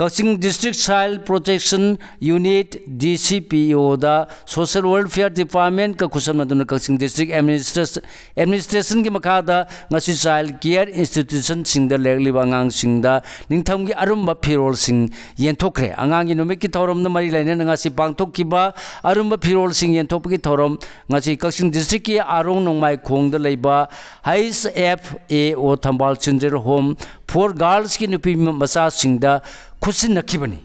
ꯀꯛꯆꯤꯡ District Child Protection Unit, D C P O ꯗ Social Welfare Departmentꯀ ꯈꯨꯠꯁꯝꯅꯗꯨꯅ ꯀꯛꯆꯤꯡ District Administration, Administrationꯒꯤ ꯃꯈꯥꯗ ꯉꯁꯤ child care institutionꯁꯤꯡꯗ ꯂꯩꯔꯛꯂꯤꯕ ꯑꯉꯥꯡꯁꯤꯡꯗ ꯅꯤꯡꯊꯝꯒꯤ ꯑꯔꯨꯝꯕ ꯐꯤꯔꯣꯜꯁꯤꯡ ꯌꯦꯟꯊꯣꯛꯈ꯭ꯔꯦ꯫ ꯑꯉꯥꯡꯒꯤ ꯅꯨꯃꯤꯠꯀꯤ ꯊꯧꯔꯝꯗ ꯃꯔꯤ ꯂꯩꯅꯅ ꯉꯁꯤ ꯄꯥꯡꯊꯣꯛꯈꯤꯕ ꯑꯔꯨꯝꯕ ꯐꯤꯔꯣꯜꯁꯤꯡ ꯌꯦꯟꯊꯣꯛꯄꯒꯤ ꯊꯧꯔꯝ ꯉꯁꯤ ꯀꯛꯆꯤꯡ Districtꯀꯤ ꯑꯥꯔꯣꯡ ꯅꯣꯡꯃꯥꯏꯈꯣꯡꯗ ꯂꯩꯕ H F A O ꯊꯝꯕꯥꯜ Children Home for Girlsꯀꯤ ꯅꯨꯄꯤ ꯃꯆꯥꯁꯤꯡꯗ ꯈꯨꯠꯁꯤꯟꯅꯈꯤꯕꯅꯤ꯫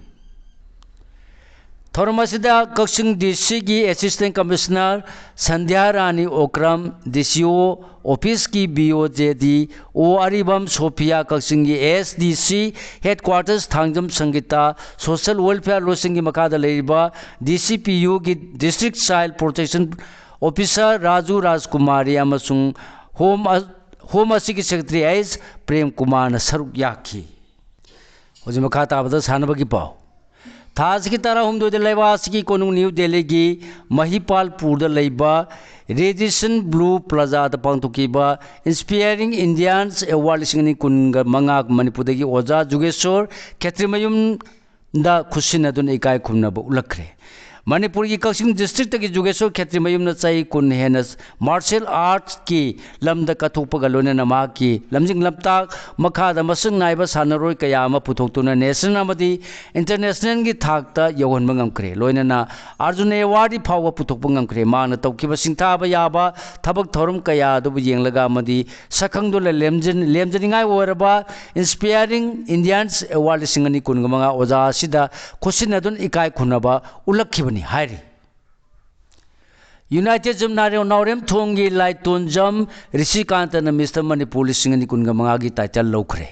ꯊꯧꯔꯝ ꯑꯁꯤꯗ ꯀꯛꯆꯤꯡ ꯗꯤ ꯁꯤꯒꯤ ꯑꯦꯁꯤꯁꯇꯦꯟ ꯀꯃꯤꯁꯅꯔ ꯁꯟꯙ꯭ꯌꯥ ꯔꯥꯅꯤ ꯑꯣꯀ꯭ꯔꯝ, ꯗꯤ ꯁꯤ ꯑꯣ ꯑꯣꯐꯤꯁꯀꯤ ꯕꯤ ꯑꯣ ꯖꯦ ꯗꯤ ꯑꯣ ꯑꯔꯤꯕꯝ ꯁꯣꯐꯤꯌꯥ, ꯀꯛꯆꯤꯡꯒꯤ S D C headquarters Thangjam Sangita, social welfare ꯂꯣꯁꯤꯡꯒꯤ ꯃꯈꯥꯗ ꯂꯩꯔꯤꯕ ꯗꯤ ꯁꯤ ꯄꯤ ꯌꯨꯒꯤ district child protection officer Raju Rajkumari ꯑꯃꯁꯨꯡ ꯍꯣꯝ ꯑ-, ꯍꯣꯝ ꯑꯁꯤꯒꯤ ꯁꯦꯀ꯭ꯔꯦꯇꯔꯤ ꯑꯩꯆ ꯄ꯭ꯔꯦꯝ ꯀꯨꯃꯥꯔꯅ ꯁꯔꯨꯛ ꯌꯥꯈꯤ꯫ ꯍꯧꯖꯤꯛ ꯃꯈꯥ ꯇꯥꯕꯗ ꯁꯥꯟꯅꯕꯒꯤ ꯄꯥꯎ꯫ ꯊꯥ ꯑꯁꯤꯒꯤ ꯇꯔꯥꯍꯨꯝꯗꯣꯏꯗ ꯂꯩꯕꯥꯛ ꯑꯁꯤꯒꯤ ꯀꯣꯅꯨꯡ ꯅ꯭ꯌꯨ ꯗꯦꯜꯂꯤꯒꯤ ꯃꯍꯤꯄꯥꯜꯄꯨꯔꯗ ꯂꯩꯕ ꯔꯦꯗꯤꯁꯟ ꯕ꯭ꯂꯨ ꯄ꯭ꯂꯥꯖꯥꯗ ꯄꯥꯡꯊꯣꯛꯈꯤꯕ ꯏꯟꯁꯄꯤꯌꯥꯔꯤꯡ ꯏꯟꯗꯤꯌꯥꯟꯁ ꯑꯦꯋꯥꯔꯗ ꯂꯤꯁꯤꯡ ꯑꯅꯤ ꯀꯨꯟꯒ ꯃꯉꯥ ꯃꯅꯤꯄꯨꯔꯗꯒꯤ ꯑꯣꯖꯥ ꯖꯨꯒꯦꯁꯣꯔ ꯈꯦꯇ꯭ꯔꯤꯃꯌꯨꯝꯗ ꯈꯨꯠꯁꯤꯟꯅꯗꯨꯅ ꯏꯀꯥꯏ ꯈꯨꯝꯅꯕ ꯎꯠꯂꯛꯈ꯭ꯔꯦ꯫ ꯃꯅꯤꯄꯨꯔꯒꯤ ꯀꯛꯆꯤꯡ ꯗꯤꯁꯇ꯭ꯔꯤꯛꯇꯒꯤ ꯖꯨꯒꯦꯁꯣꯔ ꯈꯦꯇ꯭ꯔꯤꯃꯌꯨꯝꯅ ꯆꯍꯤ ꯀꯨꯟ ꯍꯦꯟꯅ ꯃꯥꯔꯁꯦꯜ ꯑꯥꯔꯠꯁꯀꯤ ꯂꯝꯗ ꯀꯠꯊꯣꯛꯄꯒ ꯂꯣꯏꯅꯅ ꯃꯍꯥꯛꯀꯤ ꯂꯝꯖꯤꯡ ꯂꯝꯇꯥꯛ ꯃꯈꯥꯗ ꯃꯁꯛ ꯅꯥꯏꯕ ꯁꯥꯟꯅꯔꯣꯏ ꯀꯌꯥ ꯑꯃ ꯄꯨꯊꯣꯛꯇꯨꯅ ꯅꯦꯁꯅꯦꯜ ꯑꯃꯗꯤ ꯏꯟꯇꯔꯅꯦꯁꯅꯦꯜꯒꯤ ꯊꯥꯛꯇ ꯌꯧꯍꯟꯕ ꯉꯝꯈ꯭ꯔꯦ꯫ ꯂꯣꯏꯅꯅ ꯑꯥꯔꯖꯨꯟ ꯑꯦꯋꯥꯔꯗ ꯐꯥꯎꯕ ꯄꯨꯊꯣꯛꯄ ꯉꯝꯈ꯭ꯔꯦ꯫ ꯃꯍꯥꯛꯅ ꯇꯧꯈꯤꯕ ꯁꯤꯡꯊꯥꯕ ꯌꯥꯕ ꯊꯕꯛ ꯊꯧꯔꯝ ꯀꯌꯥ ꯑꯗꯨꯕꯨ ꯌꯦꯡꯂꯒ ꯑꯃꯗꯤ ꯁꯛꯈꯪꯗꯨꯅ ꯂꯦꯝꯖꯟ-, ꯂꯦꯝꯖꯅꯤꯡꯉꯥꯏ ꯑꯣꯏꯔꯕ ꯏꯟꯁꯄꯤꯌꯥꯔꯤꯡ ꯏꯟꯗꯤꯌꯥꯟꯁ ꯑꯦꯋꯥꯔꯗ ꯂꯤꯁꯤꯡ ꯑꯅꯤ ꯀꯨꯟꯒ ꯃꯉꯥ ꯑꯣꯖꯥ ꯑꯁꯤꯗ ꯈꯨꯠꯁꯤꯟꯅꯗꯨꯅ ꯏꯀꯥꯏ ꯈꯨꯝꯅꯕ ꯎꯠꯂꯛꯈꯤꯕꯅꯤ ꯍꯥꯏꯔꯤ꯫ ꯌꯨꯅꯥꯏꯇꯦꯗ ꯖꯤꯝ ꯅꯥꯎꯔꯦꯝ-, ꯅꯥꯎꯔꯦꯝꯊꯣꯡꯒꯤ ꯂꯥꯏꯇꯣꯟꯖꯝ ꯔꯤꯁꯤꯀꯥꯟꯇꯅ ꯃꯤꯁꯇꯔ ꯃꯅꯤꯄꯨꯔ ꯂꯤꯁꯤꯡ ꯑꯅꯤ ꯀꯨꯟꯒ ꯃꯉꯥꯒꯤ ꯇꯥꯏꯇꯜ ꯂꯧꯈ꯭ꯔꯦ꯫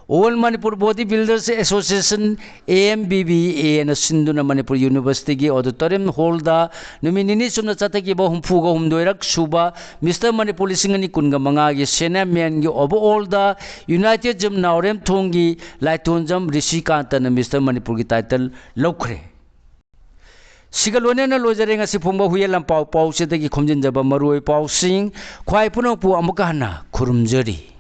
All Manipur body builders association, A M B B ꯑꯦꯅ ꯁꯤꯟꯗꯨꯅ ꯃꯅꯤꯄꯨꯔ ꯌꯨꯅꯤꯚꯔꯁꯤꯇꯤꯒꯤ ꯑꯣꯗꯤꯇꯣꯔꯤꯌꯝ ꯍꯣꯜꯗ ꯅꯨꯃꯤꯠ ꯅꯤꯅꯤ ꯆꯨꯞꯅ ꯆꯠꯊꯈꯤꯕ ꯍꯨꯝꯐꯨꯒ ꯍꯨꯝꯗꯣꯏꯔꯛ ꯁꯨꯕ ꯃꯤꯁꯇꯔ ꯃꯅꯤꯄꯨꯔ ꯂꯤꯁꯤꯡ ꯑꯅꯤ ꯀꯨꯟꯒ ꯃꯉꯥꯒꯤ ꯁꯦꯅꯤꯌꯔ ꯃꯦꯟꯒꯤ ꯑꯣꯚꯔꯑꯣꯜꯗ ꯌꯨꯅꯥꯏꯇꯦꯗ ꯖꯤꯝ ꯅꯥꯎꯔꯦꯝꯊꯣꯡꯒꯤ ꯂꯥꯏꯇꯣꯟꯖꯝ ꯔꯤꯁꯤꯀꯥꯟꯇꯅ ꯃꯤꯁꯇꯔ ꯃꯅꯤꯄꯨꯔꯒꯤ ꯇꯥꯏꯇꯜ ꯂꯧꯈ꯭ꯔꯦ꯫ ꯁꯤꯒ ꯂꯣꯏꯅꯅ ꯂꯣꯏꯖꯔꯦ ꯉꯁꯤ ꯐꯣꯡꯕ ꯍꯨꯏꯌꯦꯟ ꯂꯥꯟꯄꯥꯎ ꯄꯥꯎꯆꯦꯗꯒꯤ ꯈꯣꯝꯖꯤꯟꯖꯕ ꯃꯔꯨꯑꯣꯏ ꯄꯥꯎꯁꯤꯡ꯫ ꯈ꯭ꯋꯥꯏ ꯄꯨꯝꯅꯃꯛꯄꯨ ꯑꯃꯨꯛꯀ ꯍꯟꯅ ꯈꯨꯔꯨꯝꯖꯔꯤ꯫